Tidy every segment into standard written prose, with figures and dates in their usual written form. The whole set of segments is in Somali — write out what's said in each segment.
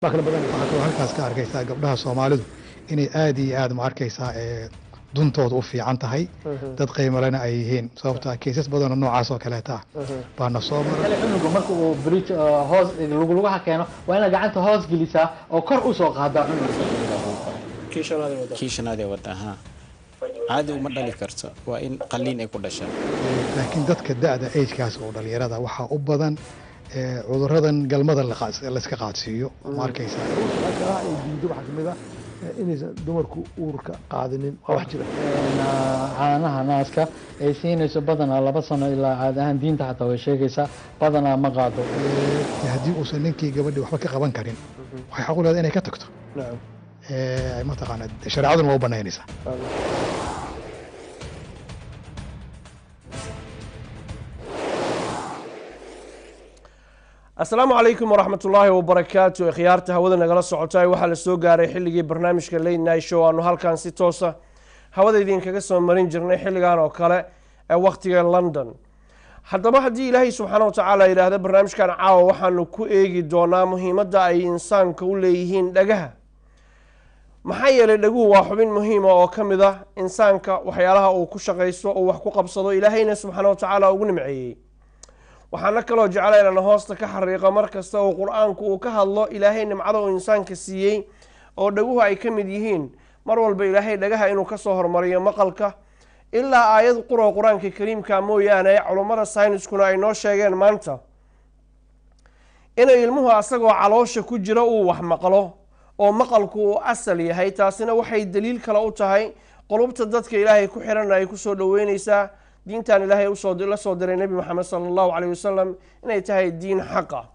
Baa kala badan. Waxaa kaloo halkaas ka arkaysaa gabdhaha Soomaalidu inay aada iyo aada, ma arkaysaa, ee duntooda u fiican tahay, dad qiimalena ay yihiin, sababta cases badanoo noocaas oo kaleeta ah baana soo maray. Kale cunuga marka uu bridge hoos luglugaha keeno, waa inaad gacanta hoos gelisaa oo kor usoo qaadaa cunuga. Kii shanaad ee wadda haa caadi uma dhali karto, waa in qalliin ay ku dhashaan. Laakiin dadka da-da agekaas oo dhalinyarada waxaa u badan cuduradan galmada layska qaadsiiyo, ma arkaysaa. Waxyaalaha ay diido waxaa kamid ah inaysan dumarku uurka qaadinin, waa wax jira. Caanaha naaska ay siinayso badanaa 2 sano ilaa caadi ahaan diinta xataa way sheegaysaa, badanaa ma qaado. Haddii uusan ninkii gabadhii waxba ka qaban karin, waxay xaq u leedahay inay ka tagto. Mataqaana shareecaduna waa u banaynaysaa. Asalaamu calaykum waraxmatullaahi wabarakaatu. Ikhyaarta hawada nagala socotay, waxaa la soo gaaray xilligii barnaamijka Late Night Show aanu halkan si toosa hawada idinkaga soo marin jirnay xilligan oo kale ee wakhtiga London. Haddaba haddii Ilaahay subxaana wa tacaala yidhaahda, barnaamijkan caawa waxaanu ku eegi doonaa muhiimadda ay insaanka u leeyihiin dhagaha. Maxaa yeelay dhaguhu waa xubin muhiima oo ka mid ah insaanka, waxyaalaha uu ku shaqaysto oo wax ku qabsado, Ilaahayna subxaana wa tacaala ugu nimceeyey. Waxaana kaloo jecla inaan hoosta ka xariiqo, mar kasta oo Qur-aanku uu ka hadlo Ilaahay nimcada uu insaanka siiyey oo dhaguhu ay ka mid yihiin, mar walba Ilaahay dhagaha inuu kasoo hormariyo maqalka, ilaa aayad quro Qur-aanka Kariimka mooyaane. Culummada sayniskuna ay noo sheegeen maanta inay ilmuhu asagoo caloosha ku jira uu wax maqlo oo maqalku uu asal yahay. Taasina waxay daliil kale u tahay qulubta dadka Ilaahay ku xiran ay kusoo dhaweyneysaa diintan Ilaahay usoo la soo diray Nebi Maxamed sala Allahu calayh wasalam inay tahay diin xaqa.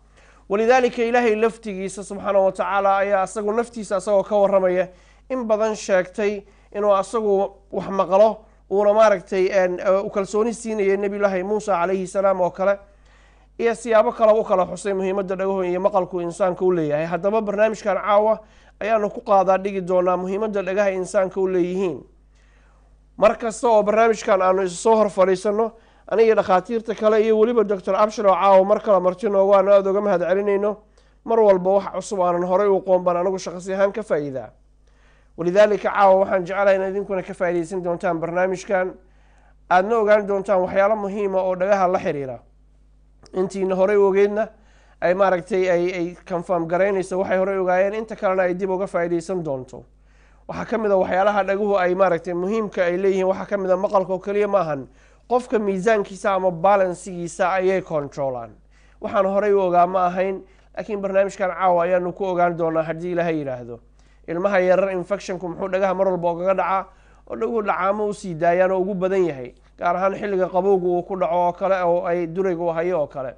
Walidaalika Ilaahay laftigiisa subxaana wa tacaala ayaa asagu naftiisa asagoo ka waramaya in badan sheegtay inuu asagu wax maqlo, uuna maaragtay u kalsooni siinayay Nebiyullaahi Muusa calayhi salaam oo kale, iyo siyaabo kale u kala xusay muhiimadda dhagahu iyo maqalku insaanka u leeyahay. Haddaba barnaamijkan caawa ayaanu ku qaadaa dhigi doonaa muhiimadda dhagaha insaanka u leeyihiin. Mar kasta oo barnaamijkan aanu is soo hor fadhiisano, aniga dhakhaatiirta kale iyo weliba Doctor Abshir oo caawa mar kale marti noogu aanu aada uga mahad celinayno, mar walba wax cusub aanan horay u qoon baan anigu shaqsi ahaan ka faa'iidaa. Walidaalika caawa waxaan jeclahay in idinkuna ka faa'iidaysan doontaan barnaamijkan, aadna ogaan doontaan waxyaalo muhiima oo dhagaha la xiriira. Intiina horey u ogeydna ay maaragtay ay confirm garaynayso waxay horey ogaayeen, inta kalena ay dib uga faa'iidaysan doonto. Waxaa ka mid a waxyaalaha dhaguhu ay maaragtay muhiimka ay leeyihiin, waxaa ka mid a maqalka oo keliya maahan, qofka miisaankiisa ama balansigiisa ayay controlaan. Waxaan horey u ogaa ma ahayn, laakiin barnaamijkan caawa ayaanu ku ogaan doonaa haddii Ilaahay yidhaahdo. Ilmaha yarar infectionku muxuu dhagaha mar walba ogaga dhacaa oo dhaguhu dhacaamo usii daayaan oo ugu badan yahay, gaar ahaan xilliga qabowga uu ku dhaco oo kale oo ay durayga u hayo oo kale?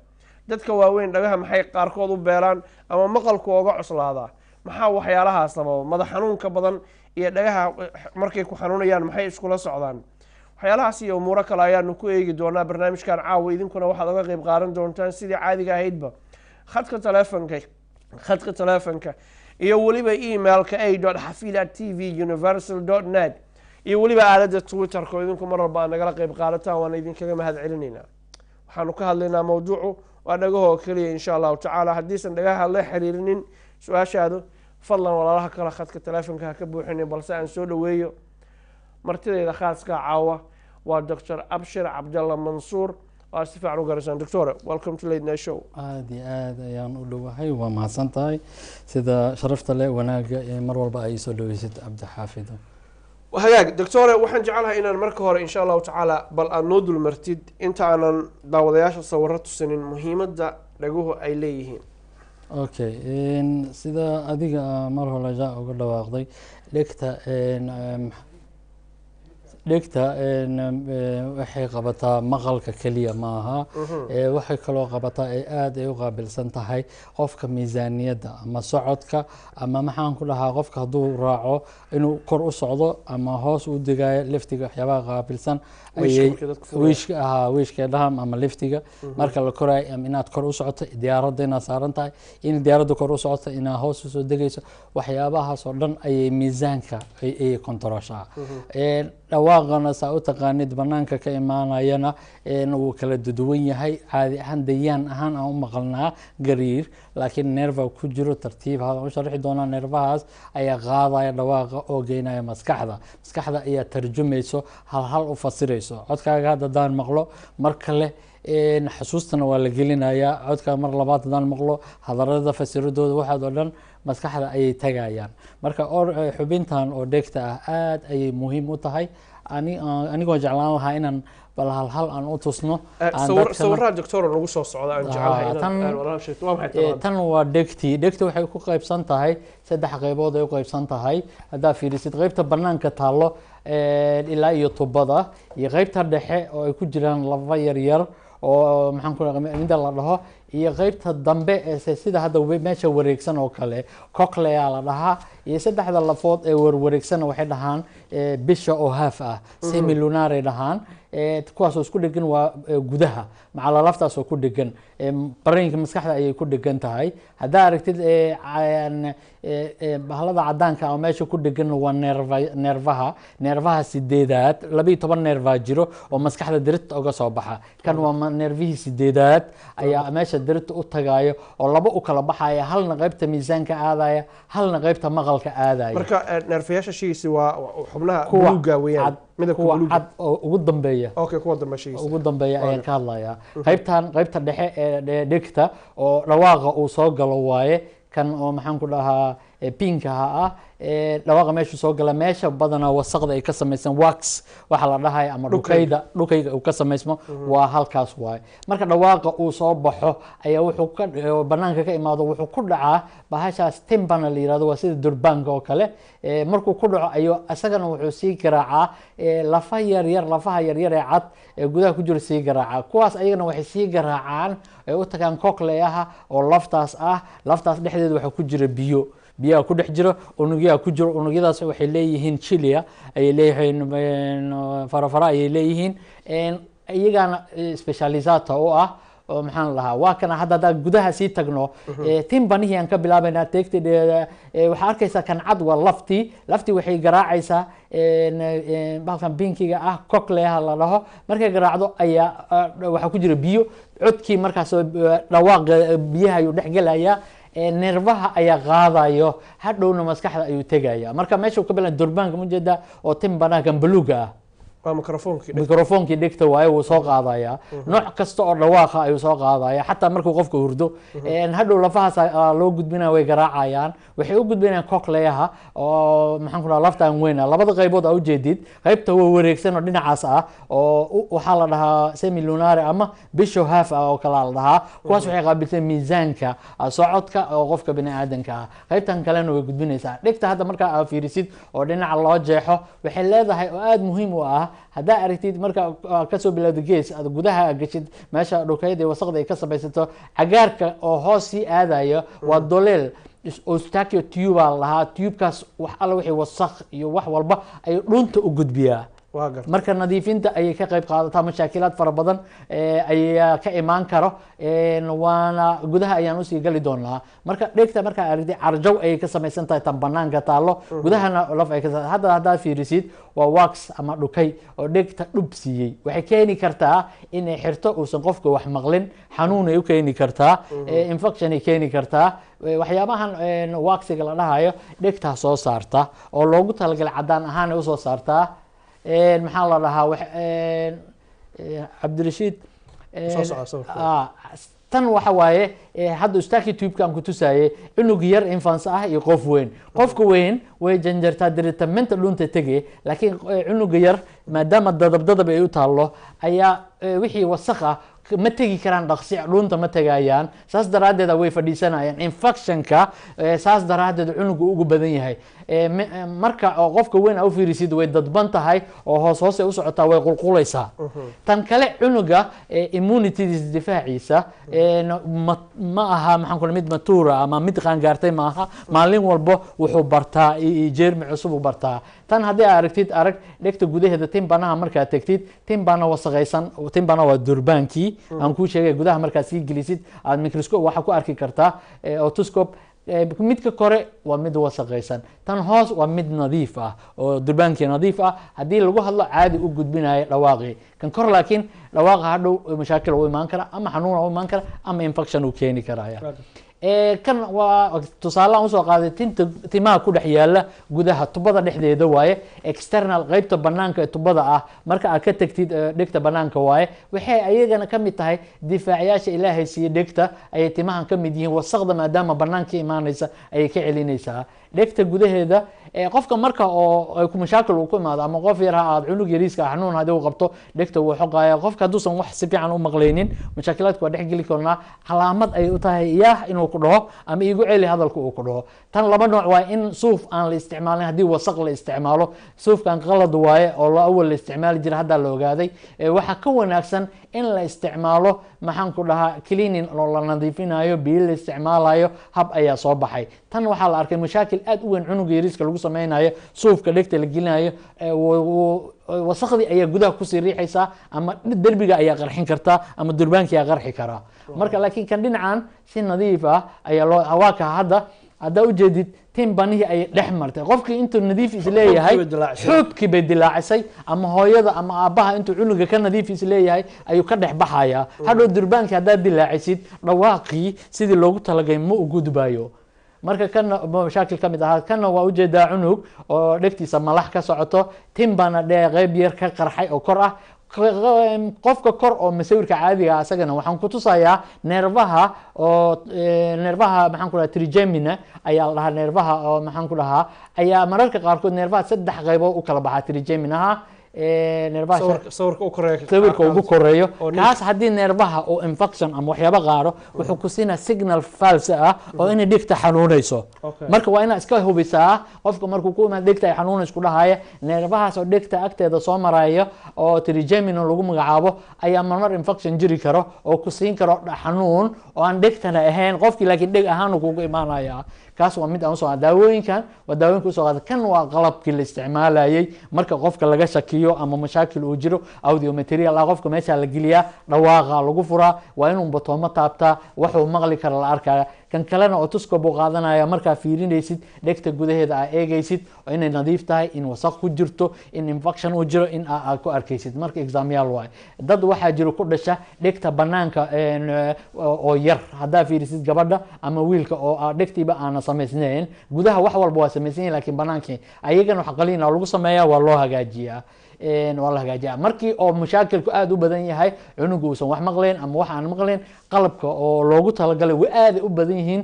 Dadka waaweyn dhagaha maxay qaarkood u beelaan ama maqalku oga cuslaadaa? Maxaa waxyaalahaa sababa? Madax xanuunka badan iyo dhagaha markay ku xanuunayaan maxay iskula socdaan? Waxyaalahaas iyo umuuro kale ayaanu ku eegi doonaa barnaamijkan caawa. Idinkuna waxaad oga qeyb qaadan doontaan sidii caadiga ahaydba khadka telefonka iyo weliba emailka a.xafida@tvuniversal.net iyo weliba aaladda Twitterka oo idinku mar walba aad nagala qeyb qaadataan. Waana idinkaga mahad celinaynaa. Waxaanu ka hadlaynaa mawduucu waa dhagaho oo keliya insha Allahu tacaala. Haddiisan dhagaha la xiriirinin su-aashaadu, fadlan walaalaha kale khadka telefonka ha ka buuxinin. Balse aan soo dhaweeyo martideyda khaaska caawa, waa Doctor Abshir Cabdalla Mansuur oo aad si fiican u garaysaan. Doctor, welcome to Late Night Show. Aada iyo aada ayaan u dhowahay. Waa mahadsan tahay sida sharafta leh, wanaaga ee mar walba ay soo dhaweysid, Cabdixaafido. Hagaag doctore, waxaan jeclahay inaan marka hore insha Allahu tacaala bal aad noo dulmartid, inta aanan daawadayaasha sawiro tusinin, muhiimadda dhaguhu ay leeyihiin. Okay, sida adiga mar hore ja uga dhawaaqday, dhegta waxay qabataa maqalka keliya maaha, waxay kaloo qabataa ee aada ay u qaabilsan tahay qofka miisaaniyadda ama socodka ama maxaan ku dhahaa, qofka hadduu raaco inuu kor u socdo ama hoos u degayo, liftiga waxyaabaha qaabilsan ayay. Markay dadku fuulayaan. Wiishka ahaa, wiishka dhaham ama liftiga marka la korayo, ama inaad kor u socoto, diyaaradda inaad saaran tahay, in diyaaradda kor u socoto, inaad hoos usoo degayso, waxyaabahaas oo dhan ayay miisaanka ayay kontaroshaa. Dhawaaqa. Dhawaaqana saa u taqaanid banaanka ka imaanayana wuu kala duwan yahay. Caadi ahaan, dayaan ahaan aan u maqalnaa gariir, laakiin nerva ku jiro. Tartiib ha u sharixi doonaa. Nervahaas ayaa qaadaya dhawaaqa oo geynaya maskaxda. Maskaxda ayaa tarjumayso, hal hal u fasirayso codkaaga. Hadda haddaan maqlo mar kale, xasuustana waa la gelinayaa codka. Mar labaad haddaan maqlo, hadalada fasiradooda, waxaad oo dhan maskaxda ayay tagayaan. Marka xubintan oo dhegta ah aad ayay muhiim u tahay. Anigoo jeclaan lahaa inaan bal hal hal aan u tusno. Sawiraha, doctor, nagu soo socda aan jecelahay inaan walaal sheegto, waa maxay? Tan waa dhegtii. Dhegta waxay ku qaybsan tahay saddex qaybood ay u qaybsan tahay. Haddaa fiirisid qaybta banaanka taallo ilaa iyo tubada, iyo qaybta dhexe oo ay ku jiraan laba yar yar oo maxaan ku mida la dhaho, iyo qaybta dambe ee sida hadda meesha wareegsan oo kale, cochlea la dhahaa, iyo saddexda lafood ee warwareegsana waxay dhahaan bisha oo half ah, semilunar ay dhahaan. Kuwaas oo isku dhegan waa gudaha macala laftaas oo ku dhegan brainka, maskaxda ayay ku dhegan tahay. Haddaa aragtid bahalada cadaanka oo meesha ku dhegan, waa nerva, nervaha sideedaad. 12 nervaa jiro oo maskaxda dirita uga soo baxa. Kan waa nervihii sideedaad ayaa meesha dirita u tagayo oo laba u kala baxaya, halna qaybta miisaanka aadaya, halna qaybta maqalka aadaya. Marka neerfayaasha sheegaysa waa xubnaha buluuga weeyaan, midabka kuwa cad oo ugu dambeeya. Okay, kuwa dambe sheegaysa. Ugu dambeeya ayaan ka hadlayaa. Qaybtan, qaybta dhexe ee dhegta oo dhawaaqa uu soo galo waaye. Kan oo maxaan ku dhahaa pinkaha ah, dhawaaqa meeshu soo gala, meesha badanaa wasaqda ay ka samaysan, wax waxa la dhahaya ama dhukayda, dhukayga uu ka samaysmo waa halkaas waaye. Marka dhawaaqa uu soo baxo ayaa wuxuu ka banaanka ka imaado, wuxuu ku dhacaa bahashaas timbana la yirahdo, waa sida durbaanka oo kale. Markuu ku dhaco ayuu isagana wuxuu sii garaacaa lafa yar yar, lafaha yaryar ee cad ee gudaha ku jira sii garaacaa. Kuwaas ayagana waxay sii garaacaan ay u tagaan cochleaha oo laftaas ah. Laftaas dhexdeeda waxaa ku jira biyo, biyaha ku dhex jiro, unugyaha ku jiro. Unugyadaas waxay leeyihiin cilia ayay leeyihiin, farafara ayay leeyihiin, iyagaana specializata u ah oo maxaan lahaa. Waa kana hadda haddaa gudaha sii tagno, timpanihii aan ka bilaabaynaa. Teegti waxaa arkaysaa kan cad waa laftii. Laftii waxay garaacaysaa bahalkan pinkiga ah, cochleaha la dhaho. Markay garaacdo ayaa waxaa ku jira biyo. Codkii markaas dhawaaqa biyaha ayuu dhex gelayaa, nervaha ayaa qaadayo, hadhowna maskaxda ayuu tegaya. Marka meesha uu ka bilan durbaanka mujeeda oo timpanaha buluuga ah waa microphonekii. Microphonekii dhegta waaye. Wuu soo qaadaya nooc kasta oo dhawaaqa ayuu soo qaadaya, xataa markuu qofka hurdo. Hadhow lafahaas loo gudbinaya, way garaacayaan, waxay u gudbinayaan cochleaha oo maxaan ku dhaha laftan weyn ah. Labada qaybood aa ujeedid, qaybta waa wareegsan oo dhinacaas ah oo waxaa la dhahaa semilunare ama bisho half ah oo kala la dhahaa. Kuwaas waxay qaabilsan miisaanka socodka oo qofka bini aadanka ah. Qaybtan kalena way gudbinaysaa dhegta. Hadda markaa aa fiirisid oo dhinaca loo jeexo, waxay leedahay oo aada muhiim u ah, haddaa aragtid marka kasoo bilowda gees aad gudaha geshid meesha dhukayda iyo wasaqda ay ka samaysato, cagaarka oo hoos sii aadayo waa doleel, Eustachian tube aa la dhahaa. Tubekaas wax alla wixii wasaq iyo wax walba ayuu dhunta u gudbiyaa. Marka nadiifinta ayay ka qayb qaadataa. Mashaakilaad fara badan ayaa ka imaan karo, waana gudaha ayaan usii gali doonaa. Marka dhegta markaa aragtid, carjaw ayay ka samaysan tahay tan banaanka taallo, gudahana laf ay ka. Hadda haddaad fiirisid, waa wax ama dhukay oo dhegta dhub siiyey. Waxay keeni kartaa inay xirto, uusan qofka wax maqlin, xanuun ay u keeni kartaa, infection ay keeni kartaa. Waxyaabahan waxiga la dhahayo dhegtaa soo saarta oo loogu talagalay caddaan ahaan ay usoo saartaa. Maxaa la dhahaa, Cabdirashiid, tan waxa waaye hadda Eustachian tube-ka aan ku tusayay, cunug yar infants ah iyo qof weyn. Qofka weyn way janjartaa diritamenta dhunta tege, laakiin cunuga yar maadaama dadab dadab ay u taallo ayaa wixii wasaq ah ma tegi karaan dhaqsi, dhuunta ma tegayaan. Saas daraaddeed way fadhiisanayaan. Infectionka saas daraaddeed cunuga ugu badan yahay. Marka oo qofka weyn aa u fiirisid, way dadban tahay oo hoos hoos ay u socotaa, way qulqulaysaa. Tan kale, cunuga immunitydiisa, difaaciisa ma aha maxaan ku mid mature ama mid qaangaartay ma aha. Maalin walbo wuxuu bartaa jeermi cusub u bartaa. Tan haddii aad aragtid, arag dhegta gudaheeda timpanaha markaad tegtid, timpana wasaqaysan. Timpana waa durbaankii aan kuu sheegay. Gudaha markaad sii gelisid aad microscope waxaa ku arki kartaa, otoscope. Midka kore waa mid wasaqaysan, tan hoos waa mid nadiif ah oo durbaankii nadiif ah, haddii lagu hadlo caadi u gudbinayo dhawaaqii. Kan kor laakiin dhawaaqa hadhow mashaakil u imaan kara, ama xanuun u imaan kara, ama infection uu keeni karaya. Kan waa tusaale aan usoo qaaday tinta, timaha ku dhex yaala gudaha tubada dhexdeeda waaye, external, qeybta banaanka ee tubada ah. Marka aad ka tagtid dhegta banaanka waaye. Waxay ayagana ka mid tahay difaacyaasha Ilaahay siiye dhegta ayay timahan ka mid yihiin. Wasaqda maadaama banaanka imaanaysa ayay ka celinaysaa. Dhegta gudaheeda qofka marka oo ay ku mashaakil uu ku imaado, ama qof yar ha aad cunug yariiska ah, xanuun haddii uu qabto, dhegta wuu xoqaya. Qofka hadduusan wax si fiican u maqlaynin, mashaakilaadka waa dhex geli karnaa. Calaamad ay u tahay yaah inuu ku dhaho ama iigu celi hadalka uu ku dhaho. Tan laba nooc waaye: in suuf aan la isticmaalin, haddii wasaq la isticmaalo suufkan qalad waaye oo la awal la isticmaali jira, haddaa la ogaaday. Waxaa ka wanaagsan in la isticmaalo, maxaan ku dhahaa, cleaning oo la nadiifinayo, biyo la isticmaalayo, hab ayaa soo baxay. Tan waxaa la arkay mashaakil aad u weyn cunuga yariiska lagu sameynayo, suufka dhegta la gelinayo. Wasaqdii ayaa gudaha kusii riixaysaa, ama derbiga ayaa qarxin kartaa, ama durbaankii ayaa qarxi karaa. Marka laakiin kan dhinacan si nadiif ah ayaa loo waa ka hadda haddaa ujeedid tin banihii ayay dhex martay. Qofkii intuu nadiif is leeyahay Xuubkii bay dilaacisay. Xuubkii bay dilaacisay, ama hooyada ama aabbaha intuu cunuga ka nadiif is leeyahay ayuu ka dhex baxayaa. Hadhow durbaankii haddaad dilaacisid, dhawaaqii sidii loogu talagalay ma u gudbayo. Marka kana mashaakil ka mid ahaa. Kana waa ujeedaa cunug oo dhegtiisa malax ka socoto, tin baana dhee qeyb yar ka qarxay oo kor ah. Qofka kor oo masawirka caadiga ah, asagana waxaan ku tusayaa neerfaha oo neerfaha, maxaan ku dhahaa, trigemina ayaa la dhahaa. Neerfaha oo, maxaan ku dhahaa, ayaa mararka qaarkood neerfaha saddex qaybood u kala baxaa, trigeminaha neerfaha. Sawirka u koreeya. Sawirka ugu koreeyo. Oo kaas haddii neerfaha uu infection ama waxyaabo qaaro, wuxuu ku siinaa signal false ah oo inay dhegta xanuunayso. Marka waa inaad iska hubisaa qofka markuu ku imaado dhegta ay xanuunayso ku dhahaya. Neerfahaas oo dhegta agteeda soo maraya oo trigeminal lagu magacaabo ayaa marmar infection jiri karo oo ku siin karo xanuun oo aan dhegtana ahayn qofkii, laakiin dheg ahaan uu kugu imaanaya. Kaas waa mid aan usoo daawooyinkan, waa daawooyinka usoo qaada. Kan waa qalabkii la isticmaalayay marka qofka laga shakiyo ama mashaakil uu jiro, audio material ah qofka meesha la geliyaa, dhawaaqa lagu furaa, waa inuu batoomo taabtaa, waxuu maqli kara la arkaya. Kan kalena otoscope uu qaadanaya, markaa fiirinaysid dhegta gudaheeda aa eegaysid oo inay nadiif tahay, in wasaq ku jirto, in infection uu jiro, in aad ku arkaysid. Marka examyaal waaye. Dad waxaa jiro ku dhasha dhegta banaanka oo yar. Haddaa fiirisid gabadha ama wiilka oo dhegtiiba aana samaysnayn, gudaha wax walba waa samaysan yihin, laakiin banaankii ayagana wax qaliina lagu sameeyaa, waa loo hagaajiyaa. Waa la hagaajiyaa markii oo mashaakilku aad u badan yahay, cunugu uusan wax maqlayn ama wax aan maqlayn. Qalabka oo loogu talagalay way aad u badan yihiin.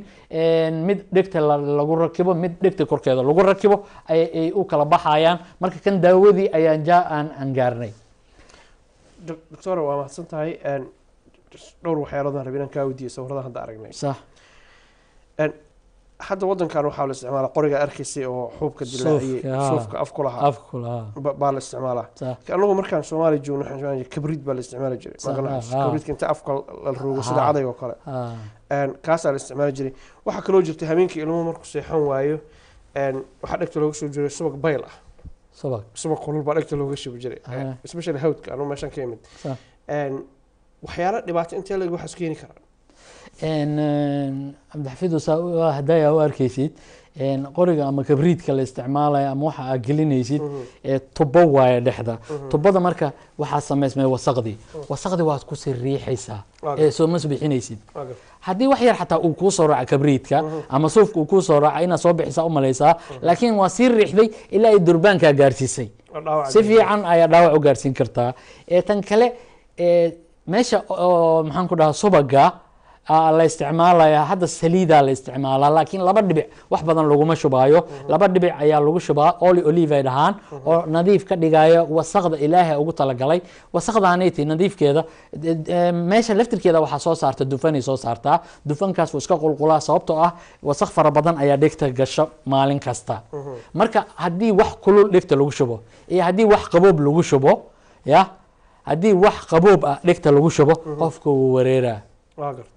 Mid dhegta lagu rakibo, mid dhegta korkeeda lagu rakibo ay u kala baxayaan. Marka kan daawadii ayaan ja aan gaarnay. Doctor, waa mahadsan tahay. Dhowr waxyaalood aan rabay inaan kaa weydiiyo sawiradan hadda aragnay. Sax. Hadda waddankan waxaa la isticmaalaa qoriga arkaysay oo xuubka dilaaciyey. Suufka, haa. Suufka af ku lahaa. Afku lahaa. Baa la isticmaalaa. Anagu markaan Soomaaliya joogno waxaan isticmaali jiray kabriid baa la isticmaali jiray. Kabriidka inta afka la rogo sida cadayg oo kale. Kaasaa la isticmaali jiray. Waxaa kaloo jirtay habeenkii ilmuhu markuu seexan waayo, waxaa dhegta looga shubi jiray subag bayl ah. Subag. Subag kulul baa dhegta looga shubi jiray, especially hawdka anu meeshaan ka imid. Waxyaalo dhibaato intee leg waxaas keeni karaa? Cabdixafiid, saa hadaya u arkaysid, qoriga ama kabriidka la isticmaalayo ama waxa aad gelinaysid ee tubo waaye dhexda tubada. Marka waxaa samaysmay wasaqdii, wasaqdii waad kusii riixaysaa ee soo ma bixinaysid. Waa gartay. Haddii wax yar xataa uu kuu soo raaco kabriidka ama suufka uu kuu soo raaco, inaad soo bixisaa umalaysaa, laakiin waa sii riixday ilaa ay durbaankaa gaarsiisay. Waa dhaawac. Si fiican ayaa dhaawac u gaarsiin kartaa. Ee tan kale, meesha oo, maxaan ku dhahaa, subaga la isticmaalaya, hadda saliidaa la isticmaalaa, laakiin laba dhibic, wax badan laguma shubaayo. Laba dhibic ayaa lagu shubaa, oli olive ay dhahaan, oo nadiif ka dhigaya wasaqda Ilaahay ugu talagalay. Wasaqdaaniti nadiifkeeda meesha laftirkeeda waxaa soo saarta dufanay soo saartaa. Dufankaas wuu iska qulqulaa, sababtoo ah wasaq fara badan ayaa dhegta gasho maalin kasta. Marka haddii wax kulul dhegta lagu shubo iyo haddii wax qaboob lagu shubo, ya haddii wax qaboob ah dhegta lagu shubo, qofka wuu wareeraa. Waa gartay.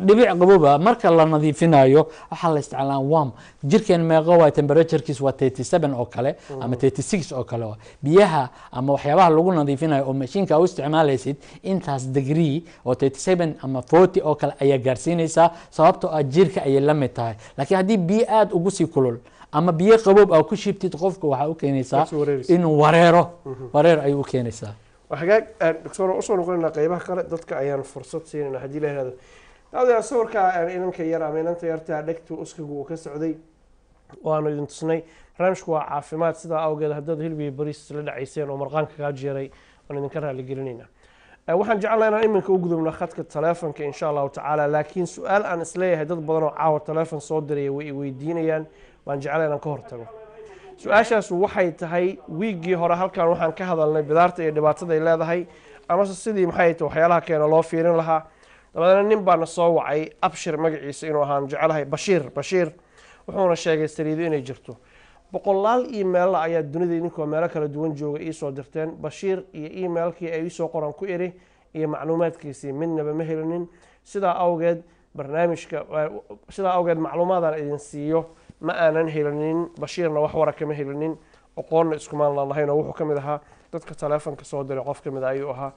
Dhibic qabooba marka la nadiifinayo waxaa la isticmaalaa warm. Jirkeen meeqo waa temperaturekiis? Waa 37 oo kale ama 36 oo kale. Waa biyaha ama waxyaabaha lagu nadiifinayo oo mashiinka u isticmaalaysid intaas degree oo 37 ama 40 oo kale ayaa gaarsiinaysaa, sababtoo ah jirka ayay la mid tahay. Laakiin haddii biyo aada ugu sii kulul ama biyo qaboob aa ku shibtid, qofka waxaa u keenaysaa Kasoo wareeraysa. Inuu wareero, wareer ayuu u keenaysaa. Waa hagaag, doctor, waan usoo noqonaynaa qeybaha kale. Dadka ayaan fursad siinayna haddii la yihahdo. Hada sawirka inanka yar ama inanta yarta dhegtu uskagu uu ka socday waanu idin tusnay. Barnaamijku waa caafimaad, sidaa awgeed haddaad hilib iyo bariis la dhacayseen oo marqaanka kaa jeeray, waan idinka raaligelinaynaa. Waxaan jecelnahay inaan iminka u gudubno khadka taleefonka, insha Allahu tacaala, laakiin su-aal aan isleeyahay dad badan oo caawa taleefon soo diraya way i weydiinayaan baan jeclahay inaan ka hortago. Su-aashaas waxay tahay: wiiggii hore halkan waxaan ka hadalnay bidaarta iyo dhibaatada ay leedahay, amase sidii, maxay tahay, waxyaalaha keena loo fiirin lahaa. Dabadeedna nin baana soo wacay, Abshir magaciisa inuu ahaan jecelahay, Bashiir, Bashiir, wuxuuna sheegay saliido inay jirto. Boqolaal email ayaa dunida idinkoo meelo kala duwan jooga iisoo dirteen. Bashiir iyo emailkii ay iisoo qoran ku iri iyo macluumaadkiisii midnaba ma helinin. Sidaa awgeed barnaamijka, sidaa awgeed macluumaadaan idin siiyo ma aanan helinin. Bashiirna wax wara kama helinin, aqoonna iskumaan lahayn, oo wuxuu ka mid ahaa dadka taleefonka soo diray, qof ka mid a ayuu ahaa.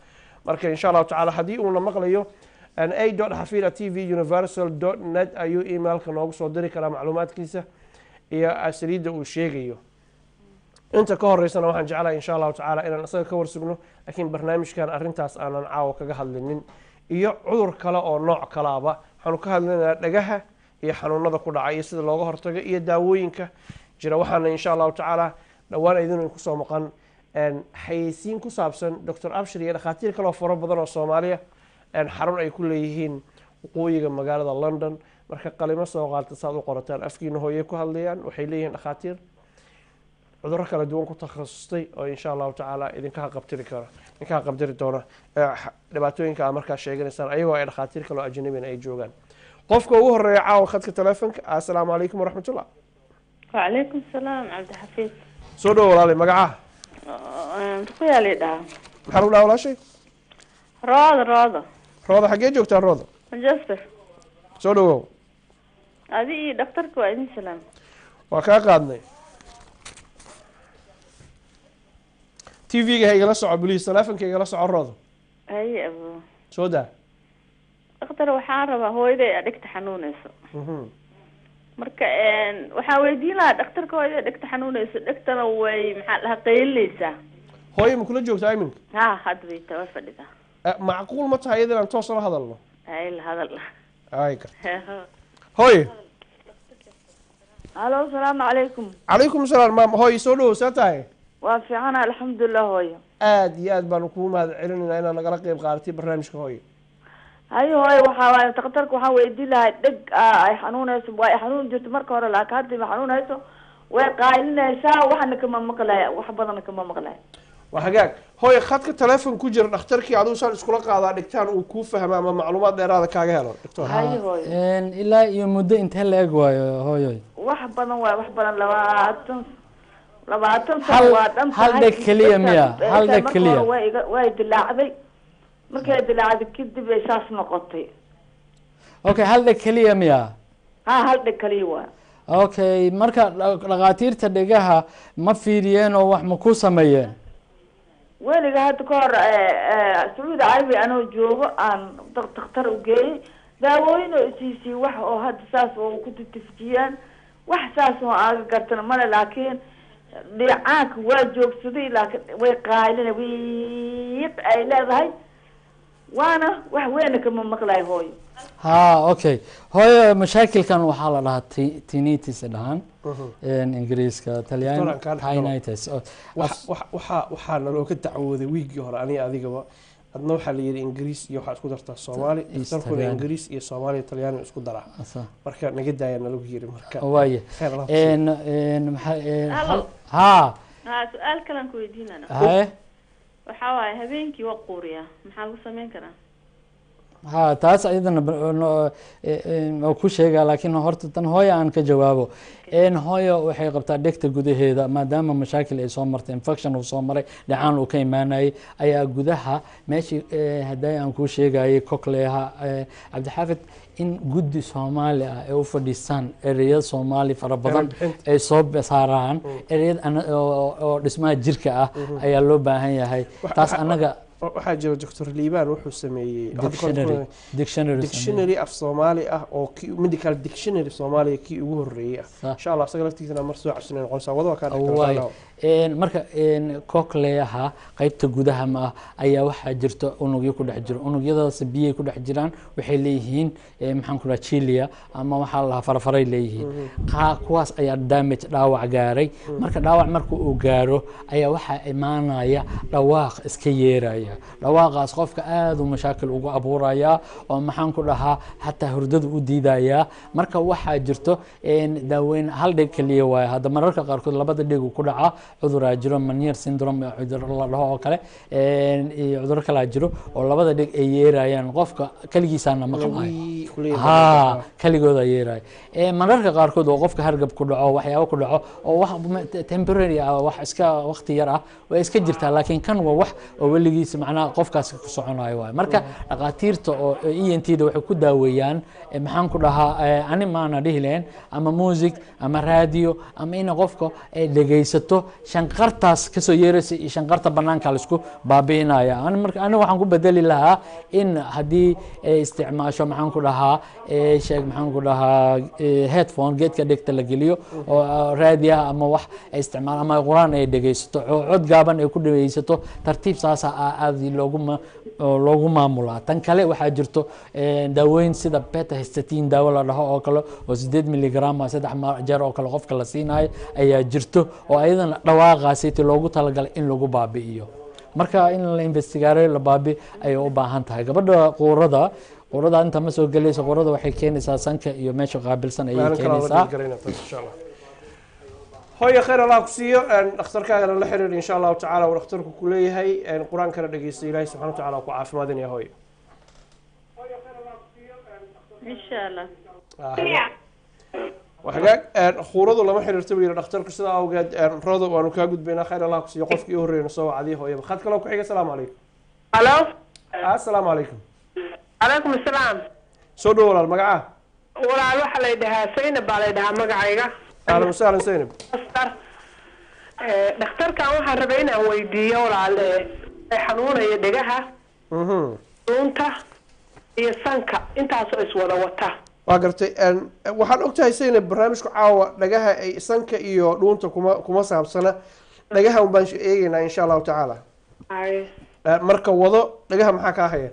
Marka insha Allahu tacaala haddii uuna maqlayo, a.xafida@tvuniversal.net ayuu emailka noogu soo diri karaa macluumaadkiisa iyo saliidda uu sheegayo. Inta ka horeysana waxaan jeclahay, insha Allahu tacaala, inaan isaga ka warsugno, laakiin barnaamijkan arrintaas aanan caawa kaga hadlinin iyo cudur kale oo nooc kalaaba. Waxaanu ka hadlinaynaa dhagaha iyo xanuunada ku dhacay iyo sida looga hortago iyo daawooyinka jira. Waxaana insha Allahu tacaala dhowaan idin kusoo maqan xayeysiin ku saabsan Dr Abshir iyo dhakhaatiir kaloo faro badan oo Soomaaliya xarun ay ku leeyihiin waqooyiga magaalada London. Marka qalimo soo qaata saad u qorataan. Afkiina hooyay ku hadlayaan. Waxay leeyihiin dhakhaatiir cudurro kala duwan ku takhasustay oo insha Allahu tacaala idinka qabtiri kara, idinka qabtiri doona dhibaatooyinka aad markaa sheeganaysaan, ayagoo ay dhakhaatiir kaloo ajnabina ay joogaan. Qofka ugu horeeya caawa khadka telefonka, assalaamu calaykum waraxmatullah. وعليكم السلام عبد الحفيظ. Soo dhowo walaalay, magacaha? Ruqya la dhahaa. Maxaa lagu dhaha, walaashay? Rooda, Rooda. Rooda, xaggee joogtaa, Rooda? Manchester. Soo dhawow. Adi iyo dhakhtarka waa idin salaam. Waa kaa qaadnay. TV-ga ha igala soco, please, telefonka igala soco, Rooda. Haye abo. Soo daa. Dhakhtar, waxaan rabaa, hooyaday dhegta xanuunayso. Marka waxaan weydiin lahaa dhakhtarka, hooyaday dhegta xanuunayso, dhegtana way, maxaa dhahaa, qaylinaysaa. Hooyo ma kula joogtaa iminka? Ha, hadda bay tawa fadhidaa. Macquul ma tahay iyada inaan toos la hadalno? Hay, la hadal. Ay karta hooyo. Halo, asalaamu calaykum. Calaykum salaam, maam. Hooyo, soo dhawow, see tahay? Waa fiicana, alxamdulilah, hooyo. Aad iyo aad baanu kugu mahad celinaynaa inaad nagala qeyb qaadatay barnaamijka, hooyo. Hayo hooyo, waxaa waaye dhakhtarka waxaan weydiin lahaa dheg ay xanuunayso. Waa ay xanuun jirto marka hore, laakiin hadda ma xanuunayso, way qaylinaysaa, waxna kama maqlaya, wax badanna kama maqlaya. Waa hagaag, hooyo. Khadka telefoon ku jira dhakhtarkii adigu saan iskula qaadaa dhigtaan uu kuu fahma ama macluumaad dheeraada kaaga helo, doctor. Haye hooyo. Ilaa iyo muddo intee la eg waayo, hooyoy? Wax badan waay, wax badan, 20 sano waa dhan. Hal dheg keliya miya? Hal dheg marka keliya? Hore way iga way dilaacday, markay dilaacday kadib ay saas noqotay. Okay, hal dheg keliya miya? Ha, hal dheg keliya waa. Okay, marka dhakhaatiirta dhegaha ma fiiriyeen oo wax ma ku sameeyeen? Weliga hadda ka hor Sacuudi Carabi anoo joogo aan dhakhtar u geeyey, daawooyin oo isiisii, wax oo hadda saas oo ku titifjiyaan, wax saas oo aaga gartana male, laakiin dhiicaanka waa joogsaday, laakiin way qaylina, wiiq ay leedahay, waana wax weyna kama maqlayo, hooyo. Ha, okay hooyo, mashaakilkan waxaa la dhahaa tinnitus dhahaan Ingiriiska, Doctor, aan kaa dhex galo. Talyan tinnitus. Waxaa nalooga dacwooday wiiggii hore aniga adigaba adna, waxaa la yidhi Ingiriis iyo waxaa isku dartaa Soomaali. Iyo dhakhtarkuna Talyaani. Ingiriis iyo Soomaaliya, Talyaani isku daraa. Marka naga daaya nalagu yiri marka. Waaye. Khayr Allah ku siiyo. En en maxaa Hello. Ha. Ha, su-aal kalan ku weydiinana. Haye. Waxaa waaye habeenkii waa quuriyaa, maxaa lagu sameyn karaa? Ha, taas ayadana waa ku sheegaa, laakiin horta tan hooyo aan ka jawaabo. Hooyo waxay qabtaa dhegta gudaheeda, maadaama mashaakil ay soo martay, infection uu soo maray, dhacaan uu ka imaanayay ayaa gudaha meeshii hadday aan kuu sheegayay cochleaha, Cabdixaafid. In guddi Soomaali ah ay u fadhiistaan, ereyada Soomaali fara badan ay soo saaraan, ereyada oo dhismaha jirka ah ayaa loo baahan yahay. Taas annaga Waxaa jira Doctor Liibaan wuxuu sameeyey dictionary, dictionary. Dictionary af Soomaali ah oo kii medical dictionary Soomaaliya kii ugu horreeyey ah. Insha Allah isaga laftiisana mar soo cabsinay noqonaysaa. Wada waa kaa dhex Waay. kala. Marka cochleaha qaybta gudaha ma ah ayaa waxaa jirta unugyo ku dhex jiro. Unugyadaas biyay ku dhex jiraan, waxay leeyihiin maxaan ku dhaha, cilia ama waxaa la dhahaa farafaray leeyihiin. Kuwaas ayaa damage, dhaawac gaaray. Marka dhaawac marka uu gaaro ayaa waxaa imaanaya dhawaaq iska yeeraya. Dhawaaqaas qofka aad u mashaakil ugu abuuraya oo maxaan ku dhahaa, xataa hurdada u diidaya. Marka waxaa jirto daaweyn hal dheg kaliya waaye. Hadda mararka qaarkood labada dheg uu ku dhacaa. Cuduraa jiro, Meniere syndrome cudur la dhaho oo kale, iyo cuduro kalaa jiro oo labada dheg ay yeerayaan, qofka kaligiisaana maqlayo, ha kaligooda yeeraya. Mararka qaarkood oo qofka hargab ku dhaco, waxyaabo ku dhaco oo wax temporary ah, wax iska waqti yar ah, way iska jirtaa, laakiin kan waa wax oo weligiis macnaha qofkaasi ku soconayo waay. Marka dhaqaatiirta oo ENT da waxay ku daaweeyaan maxaan ku dhahaa, ani maana dhihi lahayn ama music ama radio ama ina qofka ay dhegaysato shanqartaas kasoo yeeraysa iyo shanqarta banaanka laisku baabi'inaya. Ani marka ani waxaan ku bedeli lahaa in haddii ay isticmaasho maxaan ku dhahaa, sheeg, maxaan ku dhahaa, headphone, geedka dhegta la geliyo oo raadiyaha ama wax ay isticmaal ama Qur-aan ay dhegaysato oo cod gaaban ay ku dhegaysato tartiib, saasa aad loogu maamulaa. Tan kale waxaa jirto daawooyin sida betahistine, daawo la dhaho oo kale oo 8 milligram ah, 3 jeer oo kale qofka la siinayo ayaa jirto, oo ayadana dhawaaqaasiti loogu talagalay in lagu baabi'iyo. Marka in la investigate, la baabi ayay u baahan tahay gabadha. Quurada inta ma soo gelayso. Quurada waxay keenaysaa sanka iyo meesha qaabilsan ayay Maalin kale aan la keenaysaa. dhiirigelinaa taas insha Allah. Hooyo, khayr Allah ku siiyo. Dhakhtarkaagana la xiriir insha Allahu tacaala uu dhakhtarku ku leeyahay. Qur-aankana dhegeysta. Ilaahay subxana wa tacaala ku caafimaadinaya, hooyo. Insha Allah. Waa hagaag. Khuuradu lama xiriirta buu yidhi dhakhtarku, sidaa awgeed roodo waanu kaa gudbaynaa. Khayr Allah ku siiyo qofkii u horreeyna soo wacdiy hooyaba. Khad kaloo ku xiga. Asalaamu calaykum. Halo. Assalaamu calaykum. Calaykum asalaam. Soo dhowo walaal, magacaa? Walaal, waxaa lay dhahaa Saynab baa lay dhahaa magacayga. Ahlan wasahlan, Zaynab. Dhakhtar, dhakhtarkan waxaan rabay inaan weydiiyo walaal, xanuunaya dhegaha, dhuunta iyo sanka, intaasoo iswada wata. Waa gartay. Waxaan ogtahay Zaynab, barnaamijku caawa dhagaha ay sanka iyo dhuunta kuma saabsana. Dhagaha un baan eegeynaa insha Allahu tacaala. Ay. Marka wado, dhagaha maxaa kaa haya?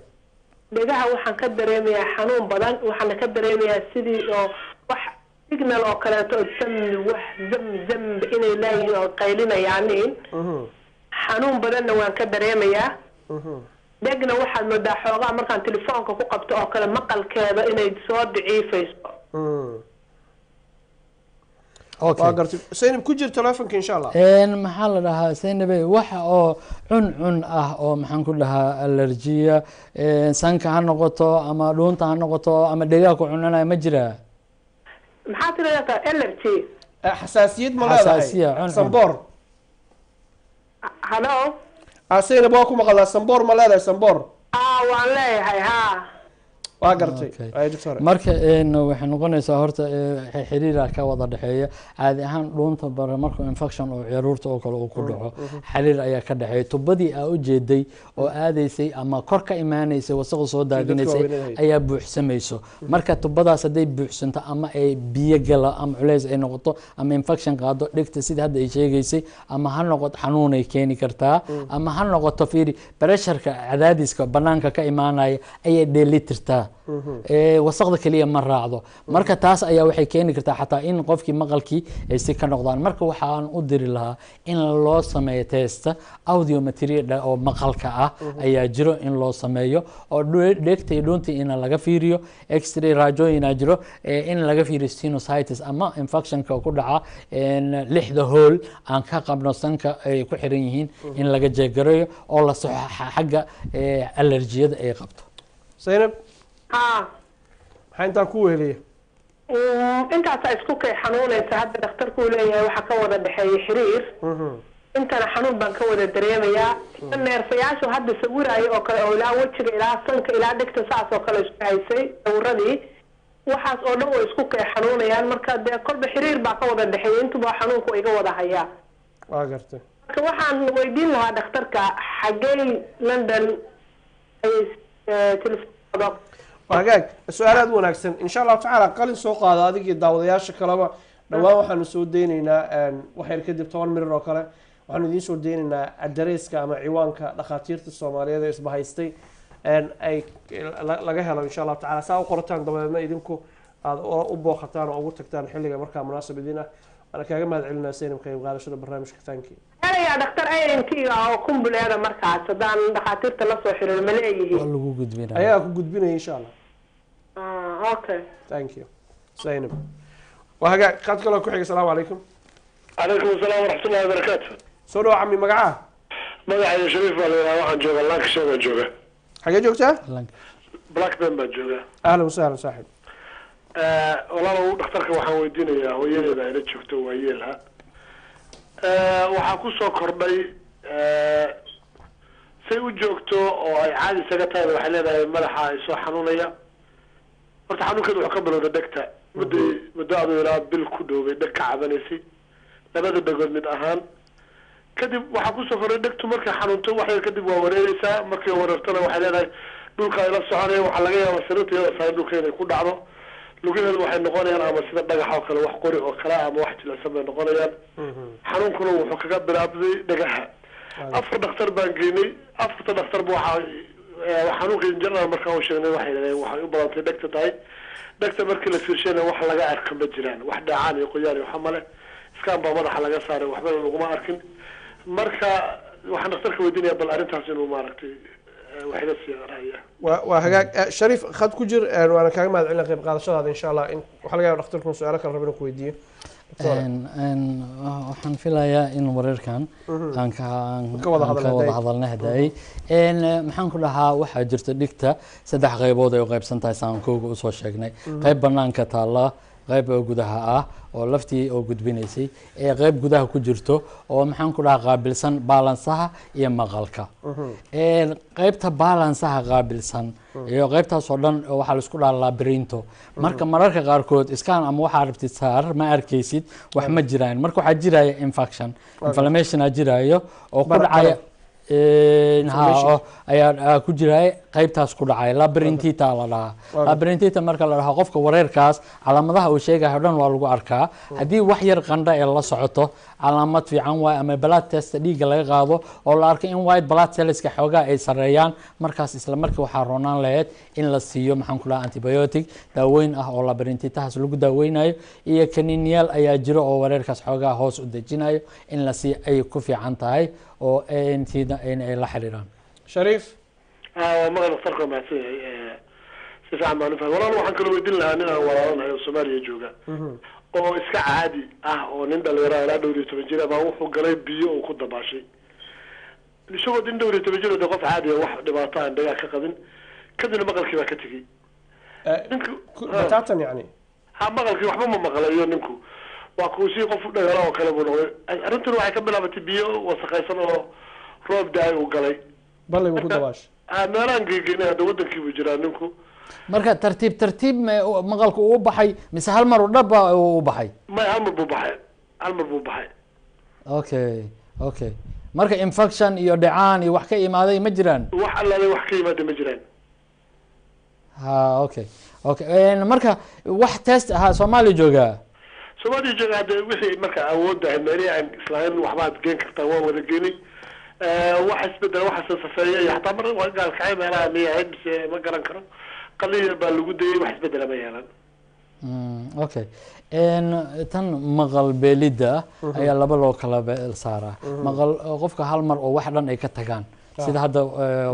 Dhegaha waxaan ka dareemayaa xanuun badan, waxaana ka dareemayaa sidii oo wax signal oo kaleeto oo zam wax zam zam inay leeyihiin oo qaylinayaanin. Xanuun badanna waan ka dareemayaa. Dhegna waxaad moodaa xoogaa markaan telefoonka ku qabto oo kale maqalkeeda inay soo daciifayso. Okay. Waa gartay Zaynab, ku jir telefonka insha Allah. Maxaa la dhahaa, Zaynabe, waxa oo cun cun ah oo maxaan ku dhahaa, allergiya sanka ha noqoto ama dhuunta ha noqoto ama dhegaha ku cunanaya ma jiraa? Maxaa tiraahdaa, allergy? Xasaasiyad ma leedahay? Xasaasiya, cun cun. Samboor. Halo. Ah, Zaynab, waa ku maqalaa. Samboor ma leedahay, samboor? Aa, waan leeyahay, haa. Waa gartay. Okay. Ay, doctor. Marka waxay noqonaysaa horta xiriira ka wada dhexeeya. Caadi ahaan dhuunta bare markuu infection oo caruurta oo kale uu ku dhaco, xiriir ayaa ka dhexeeya. Tubadii aa u jeeday oo aadaysay ama kor ka imaanaysay, wasaqda soo daadinaysay waaweyn ayaa buuxsamayso. Marka tubadaas hadday buuxsanto ama ay biyo gala ama culeys ay noqoto ama infection qaado dhegta, sida hadda ay sheegaysay, ama ha noqoto xanuunay keeni kartaa ama ha noqoto, fiiri, pressureka, cadaadiska banaanka ka imaanaya ayay dheelitirtaa. Wasaqda keliya ma raacdo. Marka taas ayaa waxay keeni kartaa xataa in qofkii maqalkii ay si ka noqdaan. Marka waxaan u diri lahaa in loo sameeyo testa audiometry oo maqalka ah ayaa jiro, in loo sameeyo oo dheegta iyo dhuunta in laga fiiriyo, x-ray, raajooyinaa jiro, in laga fiiriyo sinusitis ama infectionka ku dhaca lixda hool aan ka qabno sanka ay ku xiran yihiin, in laga jeegarayo oo la saxo xagga allergiyada ay qabto. Zaynab. Haa. Maxaa intaa ku weheliya? Intaasaa isku kay xanuunaysa. Hadda dhakhtarkuu leeyahay waxaa ka wada dhexeeya xiriir. Intana xanuun baan ka wada dareemayaa. Neerfayaashu hadda sawiraayo oo kale oo ilaa wejiga ilaa sanka ilaa dhegta saas oo kale isku haysay sawiradii. Waxaas oo dhan way isku kay xanuunayaan. Marka dee kolba xiriir baa ka wada dhexeeya, intuba xanuunku iga wada hayaa. Waa gartay. Marka waxaan weydiin lahaa dhakhtarka, xaggey London ayay telefoonada? Waa hagaag, su-aal aada u wanaagsan. Insha Allahu tacaala qalin soo qaada adigii daawadayaasha kaleba. Dhawaan waxaanu soo deyneynaa, wax yar kadib, 10 mirir oo kale, waxaanu idiin soo deyneynaa adareyska ama ciwaanka dhakhaatiirta Soomaaliyeed ee isbahaystay ay laga helo, insha Allahu tacala. Saa u qorataan, dabadeedna idinku aada u booqataan oo ugu tagtaan xilliga markaa munaasab idin ah. Waana kaaga mahad celinaa, Zaynab, ka qayb qaadashada barnaamijka. Thank you. Helayaa dhakhtar ENT oo kumbuleeda markaas haddaan dhakhaatiirta la soo xiriiro, ma waa leeyihiin? Lagu gudbinaya. Ayagaa ku gudbinaya, insha Allah. Ah, okay. Thank you, Zaynab. Waa hagaag, qaad kaloo ku xiga. Asalaamu calaykum. Calaykum asalaam waraxmat ullahi wabarakaatu. Soo dhawo, cami, magacaha? Magacayga Shariif baa la yidhaha, waxaan joogaa Lancashire baan jooga. Xagee joogtaa? Blackburn baan joogaa. Ahlan wasahlan, saaxib. Walaalow, dhakhtarka waxaan weydiinayaa, hooyadeeda ayla joogto, waa yeelha, waxaa kusoo kordhay say u joogto oo ay caadi isaga tahay, waxay leedahay madaxa ay soo xanuunaya. Horta xanuunkeedu wuxuu ka bilowday dhegta. Mudday muddo aduu ilaa bil ku dhowbay dheg ka cabanaysay, labada dhegood mid ahaan. Kadib waxaa kusoo kordhay dhegtu markay xanuunto wax yar kadib waa wareereysaa. Markay wareertona waxay leedahay dhulka ay la soconaya, waxaa laga yaabaa sariirta iyadoo saaran dhulka inay ku dhacdo. Lugaheedu waxay noqonayaan ama sida dhagax oo kale, wax qori oo kale, ama wax jilicsan bay noqonayaan. Xanuunkuna wuxuu kaga bilaabday dhagaha. Afar dhakhtar baan geynay, afarta dhakhtarba waxaa xanuunka in general markaan u sheegnay waxay yidhahdeen waxay u badantay dhegta tahay. Dhegta markii la fiirshayna wax laga arka ma jiraan, wax dhacaan iyo qoyaan iyo waxa male. Scan baa madaxa laga saaray, waxbana laguma arkin. Marka waxaan dhakhtarka weydiinaya bal arrintaas inuu maaragtay wax iga siiya ra'yiga. Waa hagaag. Shariif, khad ku jir, waana kaaga mahad celina qayb qaadashadaada. Insha Allah in waxaa laga yaaba dhakhtarku su-aalo kale rabo inuu ku weydiiyo. Doctor. Waxaan filayaa in wareerkan aan ka Ka wada aan ka hadalnay wada hadday. Hadalnay hadayay. Maxaan ku dhahaa, waxaa jirta dhigta saddex qaybood ay u qaybsan tahay, saan kooga usoo sheegnay: qayb banaanka taalla, qayb oo gudaha ah oo laftii oo gudbinaysay, ee qayb gudaha ku jirto oo, maxaan ku dhahaa, qaabilsan baalansaha iyo maqalka. Qaybta baalansaha qaabilsan iyo qaybtaas oo dhan waxaa la isku dhahaa labyrinth. Marka mararka qaarkood scan ama waxaa rabtid saar, ma arkaysid, wax ma jiraan. Marka waxaa jiraya infection, inflammation aa jiraayo oo ku dhacaya ha oo ayaa ku jiraya qaybtaas ku dhacaya, labyrinthitis la dhahaa. Labyrinthitis marka la dhaho, qofka wareerkaas calaamadaha uu sheegayo o dhan waa lagu arkaa. Haddii wax yar qandho ee la socoto, calaamad fiican waay, ama blood test dhiigga laga qaado oo la arko in white blood cellska xoogaa ay sareeyaan, markaas isla markii waxaa roonaan lahayd in la siiyo, maxaan ku dhahaa, antibiotic daaweyn ah oo labyrinthitis lagu daaweynayo, iyo kaniiniyaal ayaa jiro oo wareerkaas xoogaa hoos u dejinayo in la siiyo ay ku fiican tahay, oo ANT-da in ay la xiriiraan. Shariif. Waa maqal, dhakhtarka waa mahadsan yahay, si fiican baan u fahmay. Walaal, waxaan kaloo weydiin lahaa nin aan walaalanahay oo Soomaaliya jooga oo iska caadi ah, oo nin dhalinyaro ilaa 14 jir ah baa wuxuu galay biyo uu ku dabaashay. Isagoo nin 14 jir oo dee qof caadi ah, wax dhibaato aan dhagaa ka qabin, kadibna maqalkii baa ka tegey ninku. Batatan yani? Ha, maqalkii waxba ma maqlayo ninku, waa kuusii qof dhagala oo kale buu noqday. Arrintuna waxay ka bilaabatay biyo wasakhaysan oo roob da-ay uu galay. Balay buu ku dabaashay. Meelaan geegeynay, hadda wadankii buu jiraa ninku. Marka tartiib tartiib maqalka uu u baxay mise hal mar u dhaba uu u baxay? May, hal mar buu baxay, hal mar buu baxay. Okay, marka infection iyo dhecaan iyo wax ka imaaday ma jiraan? Wax allaale wax ka yimaada ma jiraan. Ha, okay. Marka wax test ahaa Soomaaliya joogaa? Soomaaliya jooga. Hadde wixii marka awoodda ahayd, meelihii aan islahayn waxbaad geen kartaa waan wada geenay. Wax isbedela waxa safeeya iyo xataa mar waa gaalkacay meelaha miyay ahayd mise ma garan karo, qaliya baa lagu dayay, wax isbedela ma yeelan. Okay, tan maqal beelidda ayaa laba loo kala saaraa. Maqal qofka hal mar oo wax dhan ay ka tagaan, sida hadda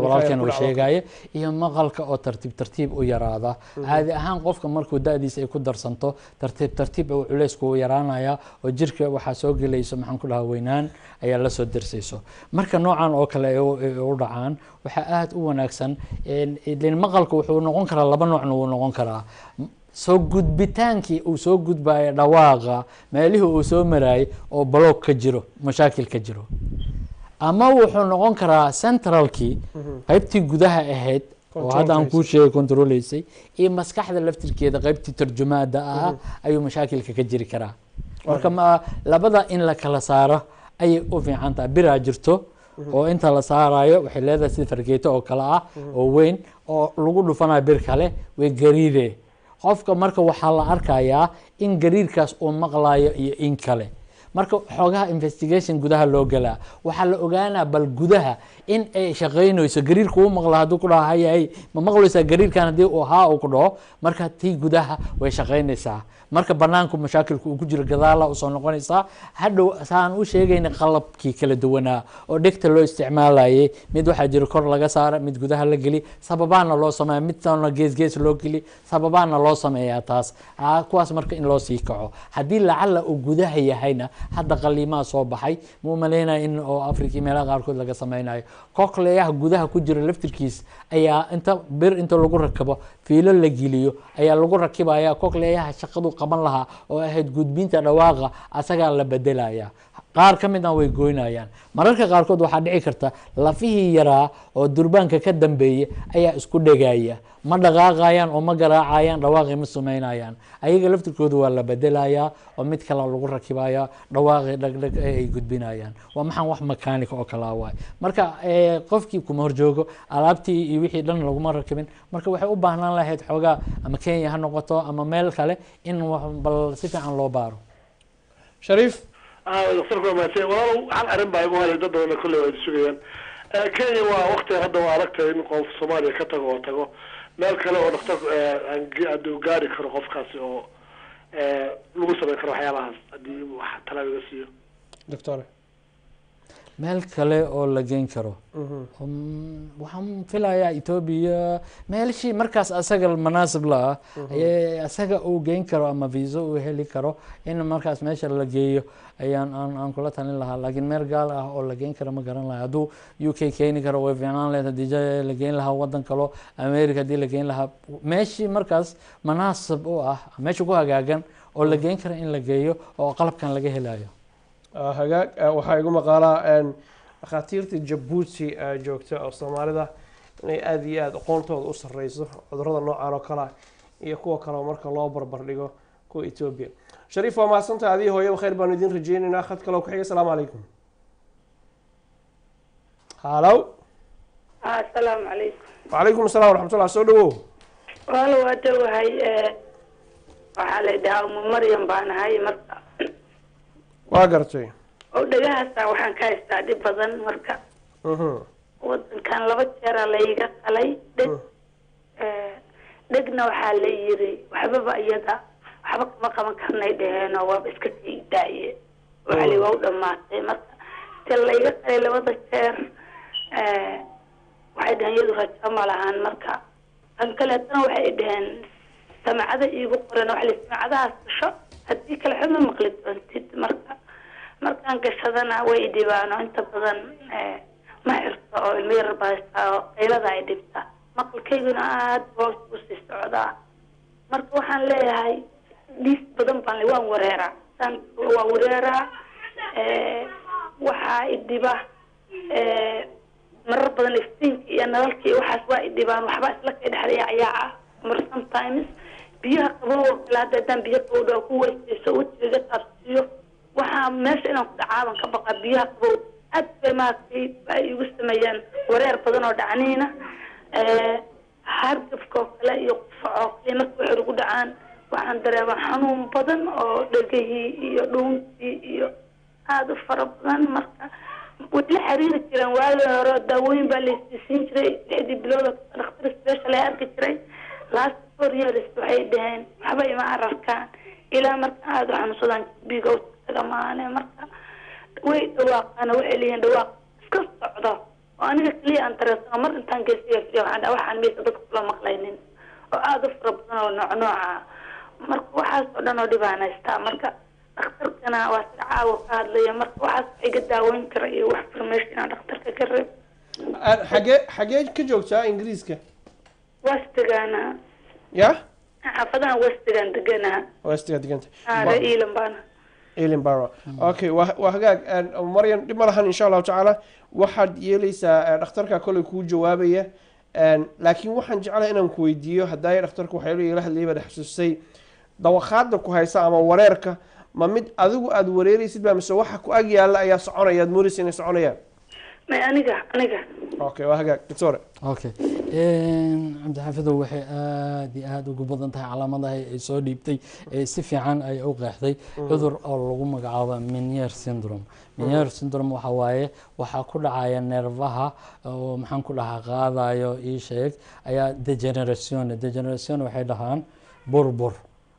walaalkeen uu sheegaya, iyo maqalka oo tartiib tartiib u yaraada. Caadi ahaan qofka markuu da'diisa ay ku darsanto, tartiib tartiib uu culaysku u yaraanaya oo jirka waxaa soo gelayso, maxaan ku dhahaa, weynaan ayaa la soo dersayso. Marka noocan oo kale ay u dhacaan, waxaa aada u wanaagsan ileen maqalka wuxuu noqon karaa laba noocna wuu noqon karaa: soo gudbitaankii uu soo gudbayo dhawaaqa, meelihii uu soo marayay oo block ka jiro, mashaakil ka jiro, ama wuxuu noqon karaa centralkii, qaybtii gudaha ahayd. Oo hadda aan kuu sheegay controleysay iyo maskaxda laftirkeeda qaybtii tarjumaada ah ayuu mashaakilka ka jiri karaa. Marka ma labada in la kala saaro ayay u fiican tahay. Biraa jirto oo inta la saarayo waxay leedahay sida fargeeto oo kale ah oo weyn oo lagu dhufanayo bir kale, way gariire qofka. Marka waxaa la arkayaa in gariirkaas uu maqlayo iyo in kale. Marka xoogaha investigation gudaha loo galaa, waxaa la ogaanaa bal gudaha in ay shaqaynayso gariirka uu maqla. Hadduu ku dhaho hay hay, ma maqlaysaa gariirkan? Haddii uu haa uu ku dhaho, marka tii gudaha way shaqaynaysaa. Marka banaanku mashaakilku uu ku jiro, gadaala usoo noqonaysaa. Hadhow saan u sheegayna, qalabkii kala duwanaa oo dhegta loo isticmaalayay, mid waxaa jira kor laga saara, mid gudaha la geli, sababaana loo sameeya, midna gees gees loo geli, sababaana loo sameeyaa taas. Kuwaas marka in loo sii kaco, haddii lacala uu gudaha yahayna, hadda qaliimaa soo baxay, ma umaleynaya in oo Africa iyo meelaha qaarkood laga sameynayo. Cochleaha gudaha ku jira laftirkiis ayaa inta bir inta lagu rakabo, fiilo la geliyo ayaa lagu rakibaya. Cochleaha shaqadu qaban lahaa oo ahayd gudbinta dhawaaqa asagaa la bedelaya. Qaar ka mid ah way goynayaan. Mararka qaarkood waxaa dhici karta lafihii yaraa oo durbaanka ka dambeeyay ayaa isku dhegaya, ma dhaqaaqayaan oo ma garaacayaan, dhawaaqii ma sameynayaan. Ayaga laftirkoodu waa la bedelayaa oo mid kale lagu rakibaya, dhawaaqii dhagdhag ee ay gudbinayaan. Waa maxaan wax makaanika oo kalaa waay. Marka qofkii kuma horjoogo, alaabtii iyo wixii dhan laguma rakibin. Marka waxay u baahnaan lahayd xoogaa, ama Kenya ha noqoto ama meel kale, in bal si fiican loo baaro. Shariif. Daktarku waa mahadsan. Walaalow, hal arrin baa igu helay, dad badanna kolley waa sugayaan. Kenya waa waqtiga hadda waa adagtahay in qof Soomaaliya ka tago oo tago meel kale oo dhakhtar hadduu gaari karo qofkaasi oo lagu samayn karo waxyaabahaas, haddii wax talaab iga siiyo. Doctor. Meel kale oo la geyn karo, waxaan filayaa Ethiopia, meelshii markaas asaga manaasib la ah asaga uu geyn karo ama visa uu heli karo, in markaas meesha la geeyo ayaan aan kula talin lahaa. Laakiin meel gaal ah oo la geyn karo ma garan lahaa. Hadduu UK keeni karo way fiicnaan lahayd, haddii la geyn lahaa waddan kalo, America haddii la geyn lahaa, meeshii markaas manaasib u ah, meesha ku hagaagan oo la geyn karo in la geeyo oo qalabkan laga helayo. Hagaag. Waxaa igu maqaalaa dhakhaatiirta Jabuuti joogta oo Soomaalida inay aada iyo aada aqoontooda u sarreyso cudurrada noocan oo kale ah iyo kuwa kale marka loo barbar dhigo kuwa Ethiopia. Shariif, waa mahadsantahay. Adii hooyaba khayr baanu idin rajeynaynaa. Khad kale oo ku xiga. Asalaamu calaykum. Halow. Asalaamu calaykum. Wacalaykum assalam waraxmatullah. Soo dhawow. Walaal, waa dhowahay. Waxaa la dhahaa Umu Maryam baan ahay. Marka Waa gartay. Oo dhagahaasa waxaan ka haystaa dhib badan. Marka wadankan laba jeeraa layga qalay dheg. Dhegna waxaa la yiri waxbaba iyada waxba kama qaban karnay dheheen oo waaba iska sii daaye, waxaa la waa u dhamaatay. Marka te layga qalay labada jeer, waxay dheheen iyadu rajo ma lahan. Marka tan kaleetana waxay dheheen samacada iigu qoran, waxa la samacadahaas gasho, haddii kale xuma maqli doontid. Marka markaan gashadana way dhibaan oo inta badan ma xirto oo ilmo yar baa haystaa oo qaylada ay dhibta. Maqalkayguna aada hoos u sii socdaa. Marka waxaan leeyahay dhiis badan baan le, waan wareeraa saan, waa wareeraa. Waxaa idhiba marar badan iftiinka iyo nalalka iyo waxaas waa idhibaan, waxba isla kay dhexda yaacyaaca. Mar sometimes biyaha qabow oo kale, hadda haddaan biyo qabow dhaw ku weysayso, wejiga taabsiiyo, waxaa meesha inaan ku dhacaaban ka baqa. Biyaha qabow aad bay maaragtay ay igu sameeyaan wareer badan oo dhacniina. Hargabka oo kale iyo qufac oo kale marka waxay ugu dhacaan, waxaan dareemaa xanuun badan oo dhegahii iyo dhuuntii iyo aada u fara badan. Marka way la xiriiri jireen waagii hore, daawooyin baa laysiisiin jiray 6dii bilood oo dhakhtar special ay arki jiray. Last 4 years waxay dhaheen waxba ima ararkaan ilaa marka aada u xanuunsadaan biga taga maane. Marka way dhawaaqaan, waxay leeyihiin dhawaaq iska socdo oo aniga keliya aan dareensano. Mar intaan geesiga firiya waxaan dhaha waxaan maysa dadka kula maqlaynin oo aada u fara badan oo nooc nooca. Marka waxaas oo dhan oo dhibaan haystaa. Marka dhakhtarkana waa sida caawa ka hadlaya. Marka waxaas wax iga daaweyn kara iyo wax information aan dhakhtarka ka rab. Xagee ka joogtaa Ingiriiska? Westigaana. Ya. Xaafadahan Westigaan deganaa. Westigaa deganta? Aa, Ealing baana. Ealing Borough, okay. Waa hagaag. Maryam, dhib ma lahan, insha Allahu tacaala. Waxaad yeelaysaa dhakhtarka koley kuu jawaabaya. Laakiin waxaan jeclahay inaan ku weydiiyo, haddaaya dhakhtarku waxyaalo igala hadlayay baan xasuustay, dawakhaadda ku haysa ama wareerka, ma mid adigu aada wareeraysid ba mise waxa ku ag yaalla ayaa soconaya, aad moodaysa inay soconayaan? May, aniga. Okay, waa hagaag, doctore. Okay, Cabdixaafidow, waxay aada iyo aada ugu badan tahay calaamadaha ay soo dhiibtay ee si fiican ay u qeexday cudur oo lagu magacaabo Meniere syndrome. Meniere syndrome waxa waaye waxaa ku dhacaya neerfaha oo, maxaan ku dhahaa, qaadayo, ii sheeg, ayaa degeneration. Degeneration waxay dhahaan burbur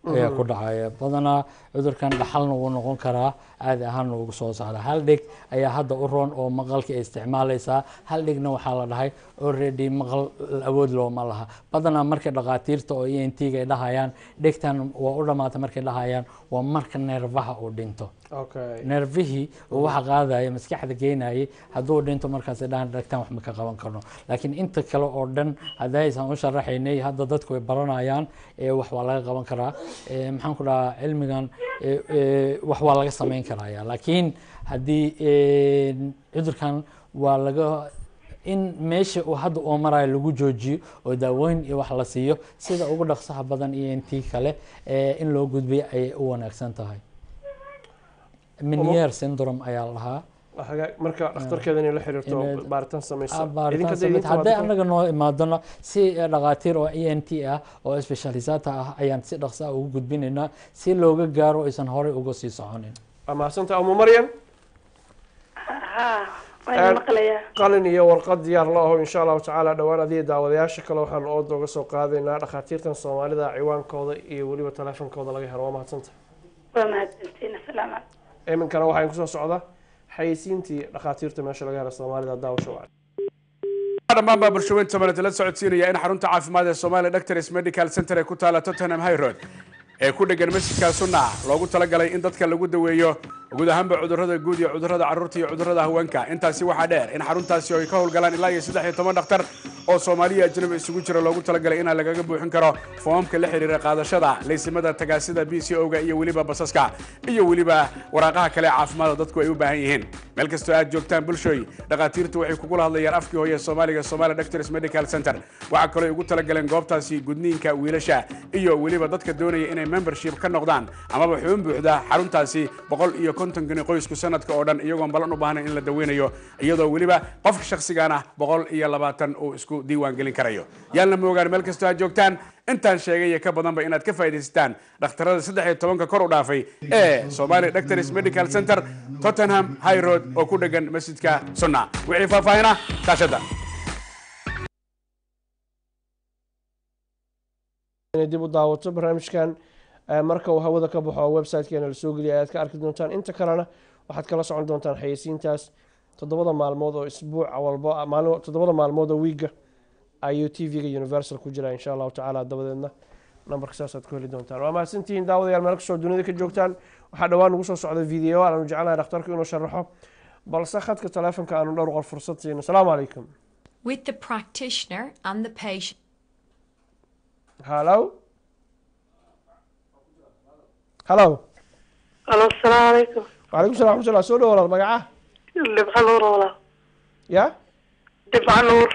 ayaa ku dhacaya. Badanaa cudurkan dhaxalna wuu noqon karaa, caadi ahaanna ugu soo saara. Hal dhig ayaa hadda u roon oo maqalka ay isticmaalaysaa, hal dhigna waxaa la dhahay already maqal awood looma laha. Badanaa marka dhakhaatiirta oo ENT-ga ay dhahayaan dhigtan waa u dhamaatay, markay dhahayaan waa marka neerfaha uu dhinto. Neerfihii uu waxa qaadaya maskaxda geenayay hadduu dhinto, markaas dhahan dhagtaan wax ma ka qaban karno. Laakiin inta kale oo dhan haddaysan u sharaxaynay, hadda dadku way baranayaan, wax waa laga qaban karaa, maxaan ku dhahaa, cilmigan wax waa laga samayn karaya. Laakiin haddii cudurkan waa laga in meesha uu hadda uu marayo lagu joojiyo oo daawooyin iyo wax la siiyo sida ugu dhaqsaha badan, ENT kale in loo gudbiyo ayay u wanaagsan tahay. Meniere syndrome ayaa la dhahaa. Marka dhakhtarkeeda inay la xiriirto, baaritaan samayso. Hadday annaga noo imaadona, si dhakhaatiir oo ENT ah oo specialisata ah ayaan si dhaqsa ah ugu gudbinaynaa si looga gaaro aysan horey uga sii soconin. Waa mahadsantaha, Umu Maryam. Ha, waan maqlayaa. Qalin iyo warqad diyaar la aho. Insha Allahu tacaala dhowaan adiga daawadayaasha kale waxaan ooda uga soo qaadaynaa dhakhaatiirtan Soomaalida ciwaankooda iyo weliba teleefonkooda laga helo. Waa mahadsanta. Waa mahadsantiin, asalaamu calaykum. Iminkana waxaan kusoo socda xayeysiintii dhakhaatiirta meesha laga helo Soomaalida. Daawasho wacan. Dhammaan baa bulshaweyn Soomaaliyeed la socodsiinaya in xarunta caafimaad ee Somalia Doctors Medical Center ee ku taala Tottenham High Road ee ku dhegan masjidka Sunna loogu talagalay in dadka lagu daweeyo guud ahaanba cudurrada guud iyo cudurrada carruurta iyo cudurrada haweenka. Intaasi waxaa dheer in xaruntaasi ay ka howlgalaan ilaa iyo 13 dhakhtar oo Soomaaliya ajnabi isugu jira, loogu talagalay inaan lagaga buuxin karo foomamka la xiriira qaadashada laysimada tagaasida, BCO-ga iyo weliba basaska iyo weliba waraaqaha kale ee caafimaadka dadku ay u baahan yihiin. Meel kastoo aad joogtaan, bulshooy, dhakhaatiirtu waxay kugula hadlayaan afkii hooye Soomaaliga. Somalia Doctors Medical Center waxaa kaloo ay ugu talagaleen goobtaasi gudniinka wiilasha iyo weliba dadka doonaya inay membership ka noqdaan amaba xubin buuxda xaruntaasi 150 kani qoysku sanadka oo dhan, iyagoon balan u baahnayn in la daweynayo, iyadoo weliba qofka shakhsigaana 120 uu isku diiwaan gelin karayo. Yaalna moogaan, meel kastoo aad joogtaan, intaan sheegay iyo ka badanba inaad ka faaidaysataan dhakhtarada 13-ka kor u dhaafay ee Somali Doctors Medical Center, Tottenham High Road oo ku dhegan masjidka Sunna. Wixii faahfaahina shaashadda. Inay dib u daawato barnaamijkan marka uu hawada ka baxo oo website-keena lasoo geliya ayaad ka arki doontaan. Inta kalena waxaad kala socon doontaan xayeysiintaas. 7-da maalmood oo isbuuca walba, maalin 7-da maalmood oo wiiga ayuu TV-ga Universal ku jira, insha Allahu tacaala. Dabadeedna nambarka saasaad ku heli doontaan. Waa mahadsantihiin, daawadayaal, meel kastoo dunida ka joogtaan. Waxaa dhowaan ugu soo socda video aanu jecelnahay dhakhtarku inuu sharaxo, balse khadka taleefonka aanu dhowr qor fursad siino. Asalaamu calaykum. With the practitioner and the patient. Hallo, hallo. Alo, asalaamu calaykum. Wacalaykum salam raxmatullah. Soo dhow walaal, magaca? Dhibco Nuur, walaal. Ya? Dhibco Nuur.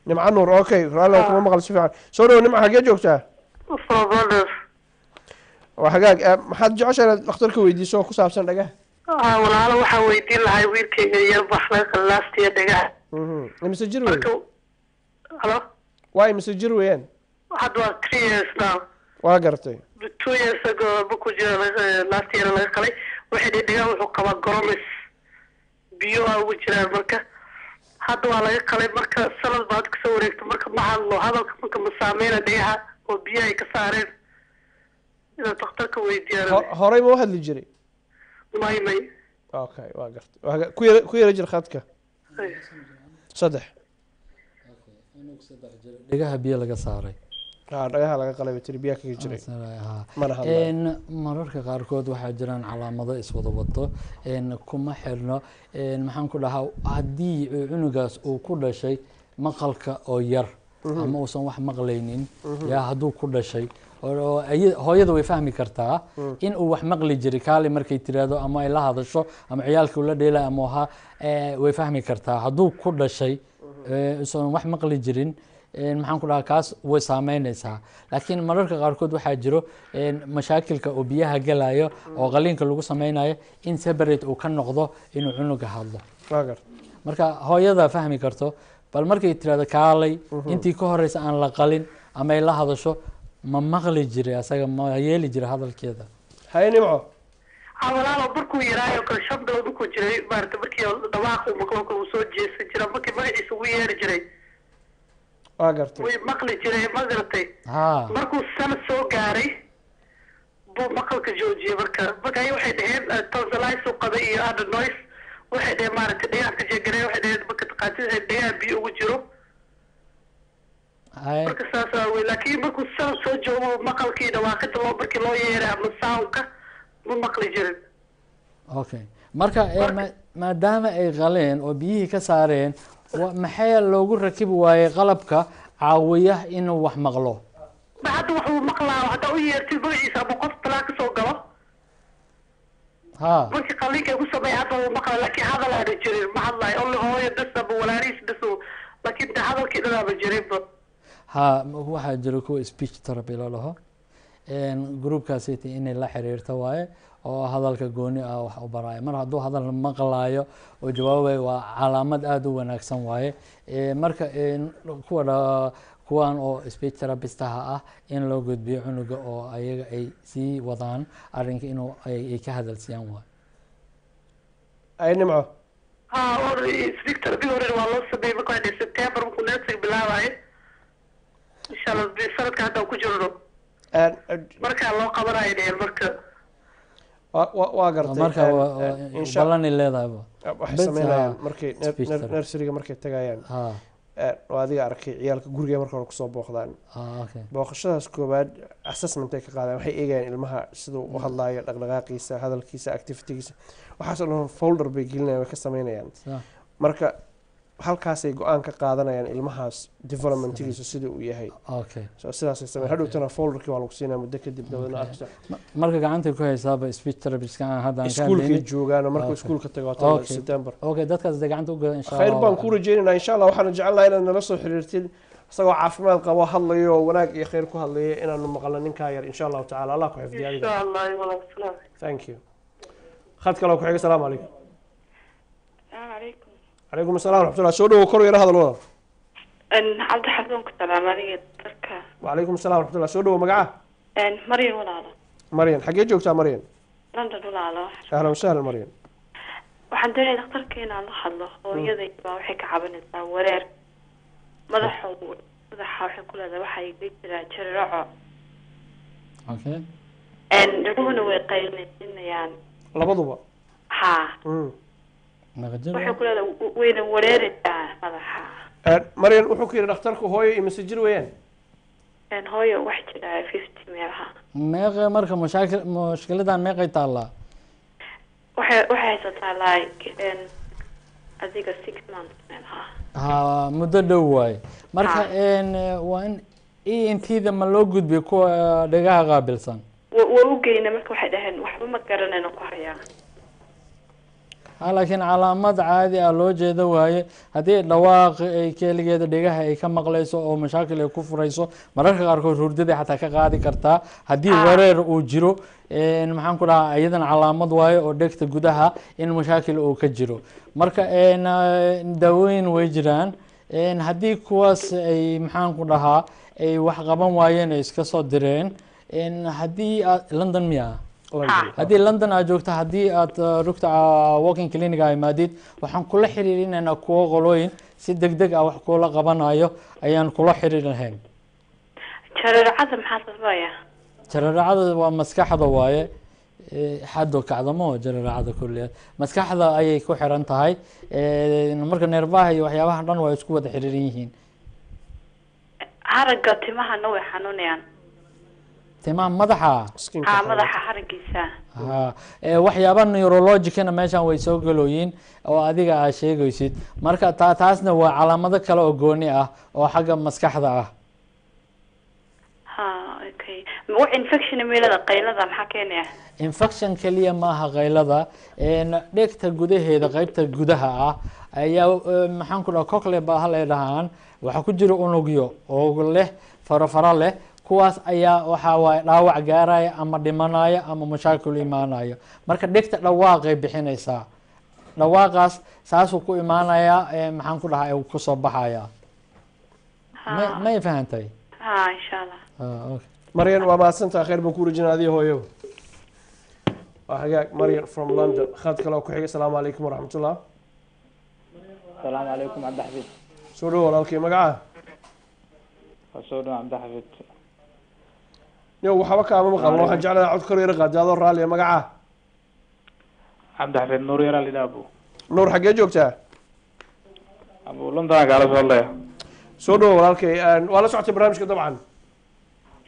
Nimco Nuur, okay, raalli kuma maqal si fiican. Soo dhow Nimco, xagee joogtaa? From. Waa hagaag. Maxaad jeceshahay inaad dhakhtarka weydiiso oo ku saabsan dhagaha? Walaalo, waxaan weydiin lahay wiilkayga yar bax laga qalaastiya dhagaha. Imise jir wey? Halo? Waa imise jir weeyaan? Hadda waa 3 years now. Waa gartay. 2 years ago markuu jira last year laga qalay. Waxay dhihi dhagaha wuxuu qabaa goromis, biyo aa ugu jiraan. Marka hadda waa laga qalay, marka sanad baad kasoo wareegto. Marka ma hadlo hadalka, marka ma saameyna dhagaha oo biyo ay ka saareen? Inaad dhakhtarka weydiiyaan. Horey ma u hadli jiray? May. Okay, waa gartay. Ku yara jir khadka. Saddex. Dhegaha biyo laga saaray. Ha, dhagaha laga qalay bay tiri, biyaa kaga jiray, mana hadlayo. Mararka qaarkood waxaa jiraan calaamado iswada wato, kuma xirno, maxaan ku dhahaa, haddii cunugaas uu ku dhashay maqalka oo yar ama uusan wax maqlaynin, yaa hadduu ku dhashay oo hooyada way fahmi kartaa in uu wax maqli jiray kaali markay tiraahdo ama ay la hadasho ama ciyaalka ula dheelay ama waha, way fahmi kartaa hadduu ku dhashay. Usan wax maqli jirin, maxaan ku dhahaa, kaas way saameynaysaa. Laakiin mararka qaarkood waxaa jiro mashaakilka oo biyaha galayo oo qaliinka lagu sameynayo in separate uu ka noqdo inuu cunuga hadlo. Waa garta. Marka hooyada fahmi karto, bal markay tirahdo kaalay, intii ka horeysa aan la qalin ama ay la hadasho, ma maqli jiray asaga, ma yeeli jiray hadalkeeda? Haye, Nimco. Walaalo, markuu yaraayo kale, 5 bilood markuu jiray, maarata, markii dhawaaq uu maqlo kale, uu soo jeesan jira markii magaciisa ugu yeeri jiray. Waa gartay. Way maqli jiray, ma garatay? Ha. Markuu sanad soo gaaray buu maqalka joojiyey. Marka ay waxay dhaheen tonsillitis uu qabay iyo adenoids. Waxay dhaheen, maaragtay, dhegaha ka jeegareen. Waxay dhaheen marka dhaqaatiir waxay dhegaha biyo ugu jiro. Marka saas waa wey, laakiin markuu sanad soo joogo, maqalkii dhawaaqida loo markii loo yeeray ama soundka ma maqli jirin. Okay, marka maadaama ay qaleen oo biyihii ka saareen, maxay loogu rakibi waayey qalabka caawiya inuu wax maqlo? Ma hadda wax uu maqlaa. Haddaa u yeertid magaciisa ama qof talaa ka soo galo, markii qalliinka ay ku sameeya, hadda wuu maqlaa, laakiin hadal aana jirin, ma hadlayo, only hooyo bes ama walaalihiis bes laakiin de hadalkii dhanaaba jirinba. Ha, waxaa jira kuwa speech therapy la dhaho, groupkaasiti inay la xiriirto waaye oo hadalka gooni ah wax u baraayo. Mar hadduu hadal maqlaayo oo jawaabayo, waa calaamad aada u wanaagsan waaye. Marka kuwa kuwan oo speech therapistaha ah in loo gudbiyo cunuga oo ayaga ay sii wadaan arrinka inuu ay ka hadalsiiyaan waayo. Ay, Nimco. Ha, speech therapy hore waa loo sameeyey. Marka waa September markuu nursery bilaabayo, insha Allah, sanadka hadda ku jirno markaa loo qabanayo dheheen marka. Waa gartay. Marka ballanay leedahayba. Waxay sameynayaan markay nurseryga markay tagayaan, waa adiga arkay, ciyaalka guriga marka hore kusoo booqdaan. Booqashadaas koowaad assessment ay ka qaadaan. Waxay eegayaan ilmaha siduu u hadlaayo, dhaqdhaqaaqiisa, hadalkiisa, activitygiisa, waxaasoo dhan folder bay gelinayaan, way ka sameynayaan. Marka halkaasay go-aan ka qaadanayaan ilmahaas developmentgiisa sida uu yahay. So sidaasay sameyn. Hadhowtana folderkii waa lagu siinaa muddo kadib, dabadeedna arkaysa. Marka gacantay ku haysaaba speech therapist aan hadda aan ka Iskuulkay hadlaynay. joogaan oo markuu iskuulka tago September. Okay, dadkaas dee gacanta u gada, insha Khayr Allah. baan ku rajeynaynaa, insha Allah. Waxaana jecelnahay inaad nala soo xiriirtid isagoo caafimaad qabo, hadlayo oo wanaag iyo khayr ku hadlaya, inaanu maqalno ninkaa yar, insha Allahu tacala. Allah ku xifdiyo adiga. Insha Allah, walaal, salaam. Thank you. Khad kale oo ku xiga. Asalaamu calaykum. Asalaamu calaykum. Calaykum assalam waraxmatullah. Soo dhawow, kor yara hadal, walaal. Cabdi Xasan ku salaam adiga darka. Wacalaykum assalam waraxmatullah. Soo dhawow, magaca? Maryan, walaalo. Maryan, xaggee joogtaa, Maryan? London, walaalo. Ahlan wasahlan, Maryan. Waxaan doonaya dhakhtarka inaan la hadlo. Hooyaday baa waxay ka cabanaysaa wareer madaxa. Madaxa waxay ku leedahay waxaa iga jiraa jiriraco. Dhaguhuna way qaylinayaan. Labaduba? Ha. Waxay ku leedahay wayna wareeraysaa madaxa. Maryan, wuxuu ku yidhi dhakhtarku, hooyo imise jir weeyaan? Hooyo wax jiraa 50 meelaha. Meeqa marka mashaakil mushkiladan meeqay taallaa? Waxay haysataa like adiga 6 months meelaha. Ha, muddo dhow waaye. Marka waa in ENT-da ma loo gudbiyo, kuwa dhegaha qaabilsan? Waa u geyna. Marka waxay dhaheen waxba ma garanayno ku hayaa. Ha, laakiin calaamad caadi ah loo jeedo waaye. Haddii dhawaaq ay keligeeda dhegaha ay ka maqlayso oo mashaakil ay ku furayso, mararka qaarkood hurdaday xataa ka qaadi kartaa. Haddii wareer uu jiro, maxaan ku dhahaa, iyadana calaamad waaye oo dhegta gudaha in mashaakil uu ka jiro. Marka daawooyin way jiraan. Haddii kuwaas ay, maxaan ku dhahaa, ay wax qaban waayeen, ay iska soo direen. Haddii aad London miya, haddii London aad joogto, haddii aad rugta walking clinic a imaadid, waxaan kula xiriirinaynaa kuwo qolooyin si deg deg ah wax kula qabanayo ayaan kula xiriiri lahayn. Jareeracada maxaa sababaya? Jareeracada waa maskaxda waaye. Xaddo kacdamo jareeracada kulliya maskaxda ayay ku xiran tahay. Marka neerfaha iyo waxyaabaha dhan waa isku wada xiriiran yihiin. Haragga timahana way xanuunayaan. Timaha madaxa? Ha, madaxa haraggiisa. Ha, waxyaaba neurologicana meeshan way soo galooyiin oo adiga aad sheegaysid. Marka taasna waa calaamado kale oo gooni ah oo xagga maskaxda ah. Ha, okay. Wax infection meelada qaylada maxaa keenaya? Infection keliya maaha qaylada. Dhegta gudaheeda, qaybta gudaha ah ayaa maxaan ku dhaha, cochlea baa halay dhahaan, waxaa ku jira unugyo oo leh farafara leh. Kuwaas ayaa waxaa waaye dhaawac gaaraya ama dhimanaya ama mashaakil imaanaya. Marka dhegta dhawaaqay bixinaysaa, dhawaaqaas saasuu ku imaanayaa, maxaan ku dhahaa, kusoo baxaya. May fahantay? Ha, insha Allah. Ah, okay. Maryan, waa mahadsantaha, khayr baan ku rajinaa adiga hooyo. Waa hagaag, Maryan from London. Khad kale oo ku xiga. Asalaamu calaykum waraxmatullah. Asalaamu calaykum, Cabdixafiid. Soo dhowo walaalkay, magaca? Waa soo dhow, Cabdixafiid. Yo, waxba kaama maqalno, waxaan jeclahay cod kor yara qaadi adoo raalliya. Magaca? Cabdixafiid, Nuur yaraa lidhaa, abu. Nuur, xaggee joogtaa? Abu, London aan kaala soo hadlaya. Soo dhowo walaalkay. Waa la socotay barnaamijka dabcan?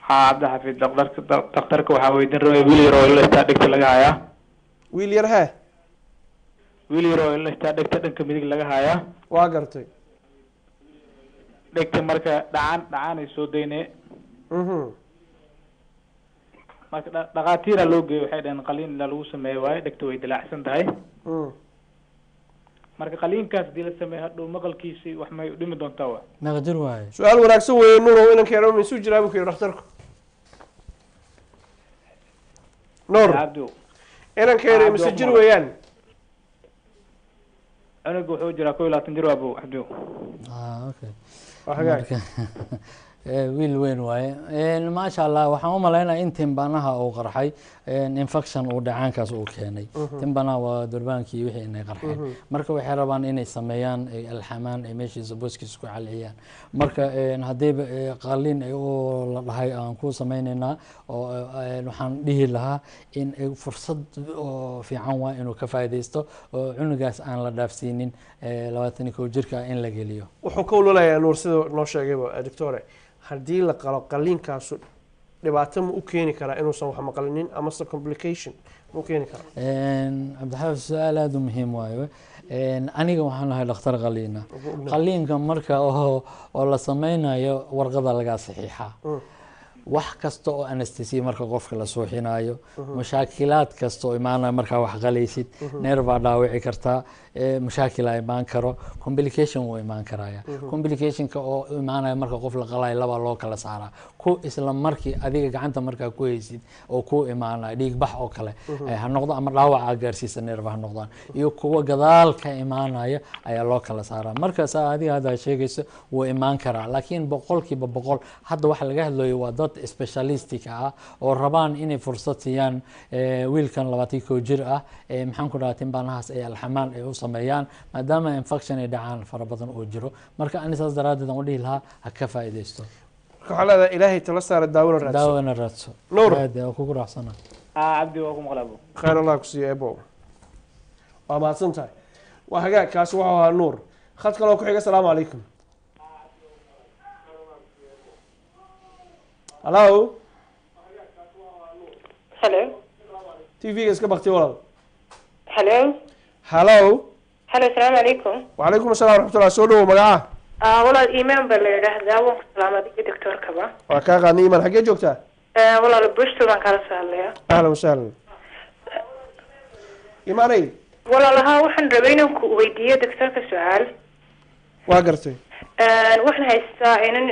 Haa, Cabdixafiid, dhakhtarka waxaa weydiin rabay wiil yar oo ila istaa dhegta laga hayaa. Wiil yar hee? Wiil yar oo ila istaa dhegta dhanka midig laga hayaa. Waa gartay. Dhegta marka dhacaan dhacaanay soo daynee. Marka dhakhaatiiraa loo geeyey, waxay dhaheen qaliin ilaa lagu sameeyo waaye, dhegta way dilaacsan tahay. Marka qaliinkaas hadii la sameeyo, hadhow maqalkiisii wax may dhimi doontaa wa? Meeqa jir waaye? Su-aal wanaagsan weeye, Nuurow. Inankeena minsuu jiraa buu ku yidhi dhakhtarku? Nuur, Cabdi, inankeena Cabdi, imise waa jir kuma. weeyaan? Cunuga wuxuu jiraa 21 jir, abu Cabdi. Ah, okay. Waa hagaag. Marka wiil weyn waaye. Maasha Allah, waxaan u malaynaya in timbanaha uu qarxay, infection uu dhacaankaas uu keenay. Timbanaha waa durbaankii, wixii inay qarxeen. Marka waxay rabaan inay sameeyaan, ay alxamaan, ay meeshiisa booskiisa ku calciyaan. Marka haddiiba qaliin ay u la dhahay aan ku sameynaynaa oo waxaan dhihi lahaa in ay fursad oo fiican waa inuu ka faa'iidaysto oo cunugaas aan la dhaafsiinin 21 jirka in la geliyo. Wuxuu ka ololayaa Nuur, sida noo sheegayba doctore, haddii la qalo, qaliinkaasu dhibaato ma u keeni karaa inuusan wax maqlinin amase complication ma u keeni karaa? Cabdixaafid, su-aal aada u muhiim waayo. Aniga waxaan ahay dhakhtar qaliina. Qaliinka marka oo la sameynayo, warqada lagaa saxiixaa. Wax kasta oo anesthesia marka qofka la suuxinayo, mashaakilaad kasta oo imaanaya markaa wax qalaysid, neer baa dhaawici kartaa, mashaakilaa imaan karo, complication wuu imaan karaya. Complicationka oo imaanaya marka qof la qalayo laba loo kala saaraa: ku isla markii adiga gacanta markaa ku haysid oo ku imaanaya, dhiig bax oo kale ha noqdo ama dhaawac aa gaarsiisa neerfa ha noqdaan, iyo kuwa gadaal ka imaanaya ayaa loo kala saaraa. Marka saa adiga hadda sheegayso wuu imaan karaa, laakiin 100% hadda waxa laga hadlayo waa dad specialistika ah oo rabaan inay fursad siiyaan wiilkan 21 jir ah, maxaan ku dhahaa, timbanahaas ay alxamaan ay u sameeyaan, maadaama infection ay dhacaan fara badan oo jiro. Marka ani saas daraaddeed aan u dhihi lahaa ha ka faa'iidaysto. Marka waxaa leedahay Ilaahay tala saara, daawona raadso. Daawona raadso. Nuur. Aad waa kugu raacsana. Haa, Cabdi, waa ku maqla, abu. Khayr Allah ku siiyo, ebo, waa mahadsan tahay. Waa hagaag, kaasi wuxuu ahaa Nuur. Khad kaloo ku xiga. Asalaamu calaykum. Hallo. Hello. TV-ga iska baktiy, walaal. Hello. Hallo. Hello, asalaamu calaykum. Wacalaykum assalam waraxmatullah. Soo dhowo, magaca? Ah, walaal, Iimaan baa la yidhaahdaa. Waan ku salaamay adiga doctorkaba. Waa kaa qaadnay, Iimaan. Xaggee joogtaa? Walaal, Bristol baan kala soo hadlayaa. Ahlan wasahlan, Iimaanay. Walaal, haa, waxaan rabay inaan ku weydiiyo doctorka su-aal. Waa gartay. Waxaan haystaa inan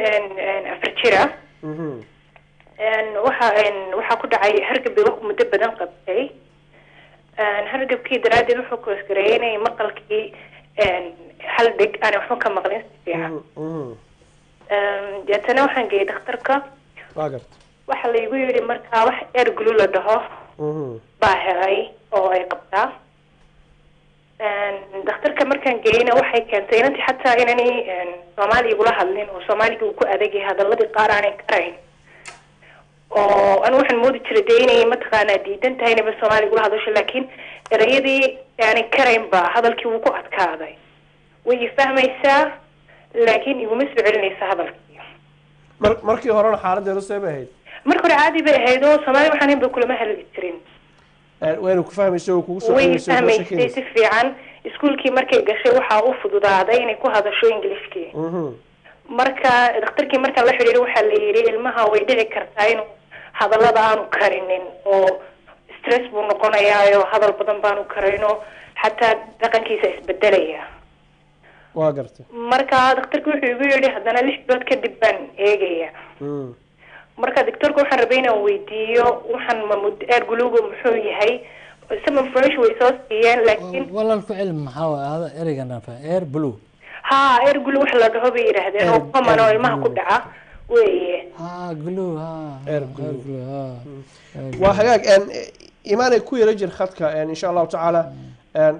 4 jir ah. Waxa ku dhacay hargab bay wax muddo badan qabtay. Hargabkii daraaddeed wuxuu koosgareeyay inay maqalkii hal dheg aanay waxba ka maqlin si fiican. Deetana waxaan geeyay dhakhtarka. Waa gartay. Waxa laygu yidhi markaa wax ear glue la dhaho baa helay oo ay qabtaa. Dhakhtarka markaan geeyeyna waxay keentay inantii xataa inanay Soomaali igula hadlin oo Soomaaliga uu ku adagyahay, hadaladii qaar aanay karayn, oo anu waxaan moodi jiray dee inay mataqaanaa diidan tahay inayba Soomaali igula hadasho, laakiin erayadii aanay karayn ba hadalkii wuu ku adkaaday. Way i fahmaysaa laakiin iguma soo celinaysa hadalkii. Markii horena xaaladeedu see bay ahayd? Marka hore caadi bay ahayd oo Soomaali waxaan ahayn ba kulama hadli jirin. Wayna ku fahmaysa oo kugu soo Way celinaysa oo kula fahmaysay sheekeynaysa? Si fiican. Iskuulkii markay gashay waxaa u fududaaday inay ku hadasho Englishkii. Marka dhakhtarkii markaan la xidhiidhay waxaa la yidhi ilmaha way dhici kartaa inuu hadallada aanu karinin oo stress buu noqonayaayo, hadal badan baanu karayno, xataa dhaqankiisa isbedelaya. Waa gartay. Marka dhakhtarki wuxuu igu yidhi haddana 6 bilood kadib baan eegaya. Marka doctorka waxaan rabay inaan weydiiyo waxaan ma mud air glue-ga muxuu yahay? Some information way soo siiyeen, laakiin Walaal, ku cilmi, maxaa waay hada ereygan aan fahmay? Air blue? Ha, air glue wax la dhaho bay yidhaahdeen oo common oo ilmaha ku dhaca weeye. Ha, glue, ha. Air glue. Glue, ha. Waa hagaag. Imaanay, ku yara jir khadka, insha Allahu tacaala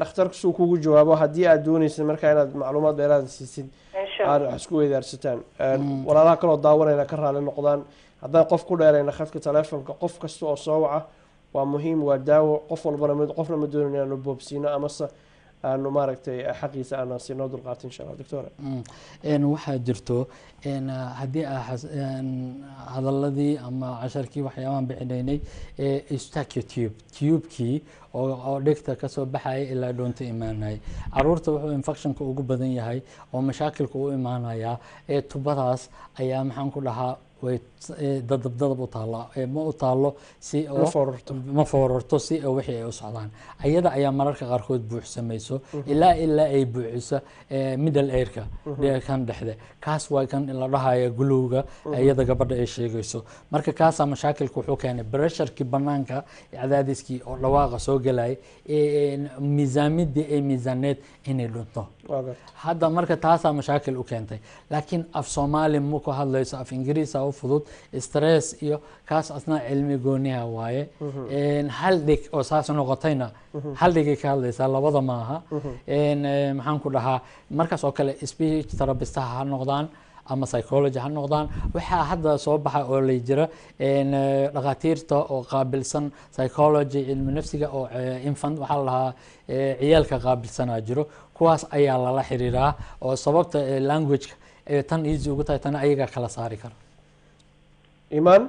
dhakhtarku suu kugu jawaabo haddii aad doonaysid markaa inaad macluumaad dheeraada siisid Insha aad wax isku weydaarsataan. Walaalaha kaloo daawanayna ka raali noqdaan haddaan qof ku dheerayna khadka telefonka. Qof kasta oo soo waca waa muhiim, waa daawo. Qof walbana qofna ma doonin inaanu boobsiino amase aanu maaragtay xaqiisa aanan siinoo dulqaato, insha Allah. Doctor. Waxaa jirto haddii aa hadaladii ama casharkii waxyaabahan bixinaynay Eustachian tube, tubekii oo dhegta kasoo baxaya ilaa dhoonta imaanaya caruurta, wuxuu infectionka ugu badan yahay oo mashaakilka u imaanaya ee tubadaas ayaa, maxaan ku dhahaa, way dadab dadab u taallaa, ma u taallo si oo Ma foorarto. Ma foorarto si oo wixii ay u socdaan. Ayada ayaa mararka qaarkood buuxsamayso ilaa ay buuxiso middle earka kan dhexde. Kaas waa kan la dhahaya glue-ga iyada gabadha ay sheegayso. Marka kaasaa mashaakilka wuxuu keenay pressurekii banaanka, cadaadiskii oo dhawaaqa soo gelay, miisaamidii ay miisaaneed inay dhunto. Waa gartay. Hadda marka taasaa mashaakil u keentay, laakiin af Soomaali ma ku hadlayso, af Ingiriisa u fudud. Stress iyo kaas asna cilmi gooniha waaye. Hal dhig oo saas noqotayna, hal dhigay ka hadlaysaa, labada maaha. Maxaan ku dhahaa, markaas oo kale speech therapist-aha ha noqdaan ama psychology ha noqdaan. Waxaa hadda soo baxa oo la jira dhakhaatiirta oo qaabilsan psychology, cilmi nafsiga oo infant waxaa la dhahaa, ciyaalka qaabilsanaa jiro. Kuwaas ayaa lala xiriiraa oo sababta language-ka tan easy ugu tahay, tana ayagaa kala saari kara. Imaan.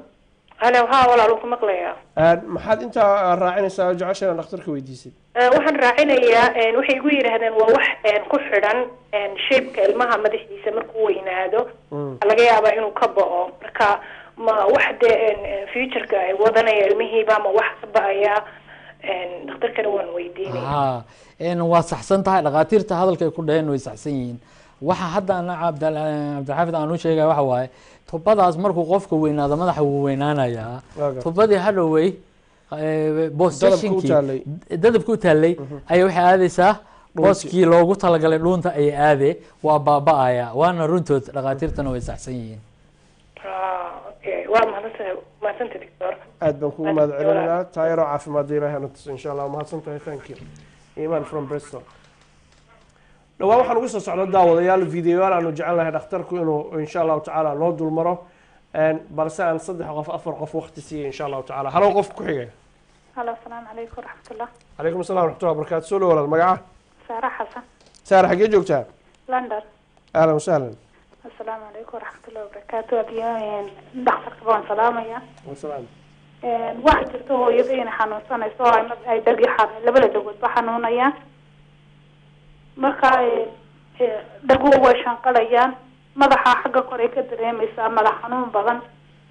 Halo, ha walaal, wuu ku maqlayaa. Maxaad intaa raacinaysaa oo jecesha inaad dhakhtarka weydiisid? Waxaan raacinayaa, waxay igu yidhaahdeen waa wax ku xidhan shape-ka ilmaha madaxiisa. Markuu weynaado waxaa laga yaabaa inuu ka bo'o. Marka ma wax dee futureka ay wadanaya ilmihiiba ma wax ka ba'aya? Dhakhtarkana waan weydiinaya. Ha, waa saxsan tahay. Dhakhaatiirta hadalka ay ku dhaheen way saxsan yihiin. Waxa hadda ana Cabdilxaafid aan u sheegaya waxa waaye, tubadaas markuu qofka weynaado madaxa wuu weynaanayaa. Waa gartay. Tubadii hadhowey positionkii taalay. Dadabka u taallay ayaa waxay aadaysaa booskii loogu talagalay dhuunta ayay aadee, waa baaba'aya. Waana runtood, dhakhaatiirtana way saxsan yihiin. Okay, waa mahadsantahay, mahadsantahay doctor. Aad baan kugu mahad celinaynaa. Taayaro caafimaadda Ilaahay hana tuso, insha Allah. Mahadsan tahay, thank you, Iman from Bristol. Dhawaan waxaan ugu soo socda, daawadayaal, videoyaal aanu jecel lahay dhakhtarku inuu insha Allahu tacaala noo dulmaro, balse aan saddex qof, afar qof waqti siiya, insha Allahu tacaala. Halow, qof ku xigay. Halo, asalaamu calaykum waraxmatullah. Calaykum assalam waraxmatullah wabarakaatu. Soo dhow walaal, magaca? Saara Xasan. Saara, xaggee joogtaa? London. Ahlan wasahlan. Asalaamu calaykum waraxmatullahi wabarakaatu. Adiyo dhakhtarka baan salaamaya. Wasalaam. Waxaa jirta hooyada inay xanuunsanayso oo ay dhagi labada dhagoodba xanuunayaan. Marka dhaguhu way shanqalayaan, madaxa xagga kore ka dareemaysaa madax xanuun badan,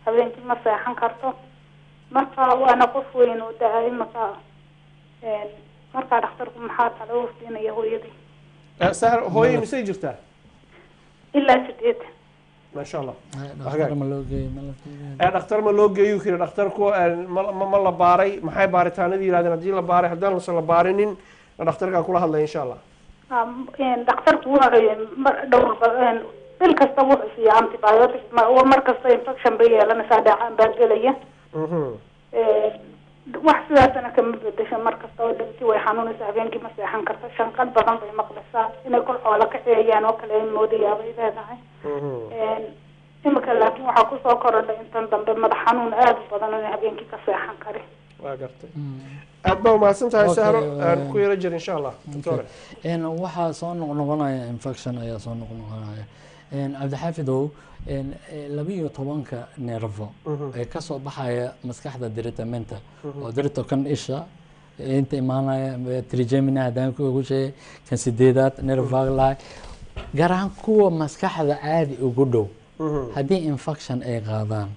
habeenkii ma seexan karto. Marka waana qof weyn oo daa imika. Markaa dhakhtarku maxaa talo u siinaya hooyadii? Sahar, hooye misay jirtaa? Ilaa 80. Maasha Allah. Dhakhtar ma loo geeyey? Ma la Dhakhtar ma loo geeyu kiri dhakhtarku? Ma la baaray? Maxay baaritaanadii yidhahdeen haddii la baaray? Haddaan lase la baarinin, dhakhtarkaa kula hadlaya, insha Allah. Dhakhtarku wuxuu dhowr bil kasta wuxuu siiya antibiotic. Mar kasta infection bay yeelanaysaa, dheecaan baa gelaya. Wax sidaasna kama bedesho. Mar kasta oo dhegti way xanuunaysaa, habeenkii ma seexan karto, shanqal badan bay maqlaysaa, inay kol xoola ka ceeyaan oo kale ay moodayaa bay leedahay. Imika laakiin waxaa kusoo korodhay intan dambe madax xanuun aada u badan oo habeenkii ka seexan karin. Waa gartay, aad baa umahadsan tahay. Sahro, ku yaro jir, insha Allah, doctore. Waxaa soo noqnoqonaya infection ayaa soo noqnoqonaya. Cabdixaafidow, 12-ka nervo ee kasoo baxaya maskaxda diritamenta oo dirito kan isha inta imaanaya, trigemina haddaan ku sheegay, kan sideedaad nerve lahay. Gaar ahaan kuwa maskaxda caadi ugu dhow, haddii infection ay qaadaan,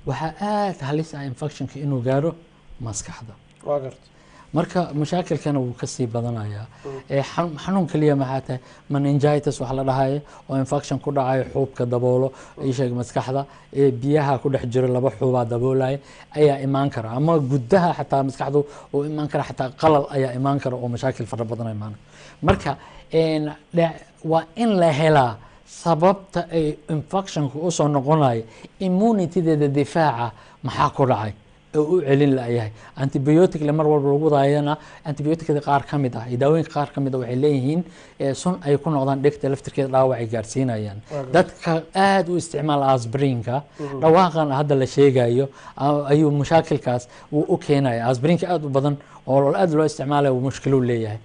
waxaa aada halis ah infectionka inuu gaaro maskaxda. Waa garta. Marka mashaakilkana wuu kasii badanayaa. Xanuun keliya maxaa tahay, meningitis wax la dhahayo oo infection ku dhacayo xuubka daboolo, isheeg, maskaxda ee biyaha ku dhex jiro, laba xuubaa daboolaya ayaa imaan kara, ama gudaha xataa maskaxdu uu imaan kara, xataa qalal ayaa imaan kara oo mashaakil fara badan imaan. Marka waa in la helaa sababta ay infectionka usoo noqonayo, immunitydeeda, difaaca maxaa ku dhacay oo u celin layahay. Antibiotic le mar walba lagu wadaayana, antibioticada qaar ka mid ah iyo daawooyinka qaar ka mid ah waxay leeyihiin sun ay ku noqdaan dhegta laftirkeeda, dhaawac ay gaarsiinayaan. Dadka aada u isticmaala asbrinka, dhawaaqan hadda la sheegayo ayuu mashaakilkaas wuu u keenaya. Asbrinka aada u badan oo aada loo isticmaalayo wuu mushkilo leeyahay,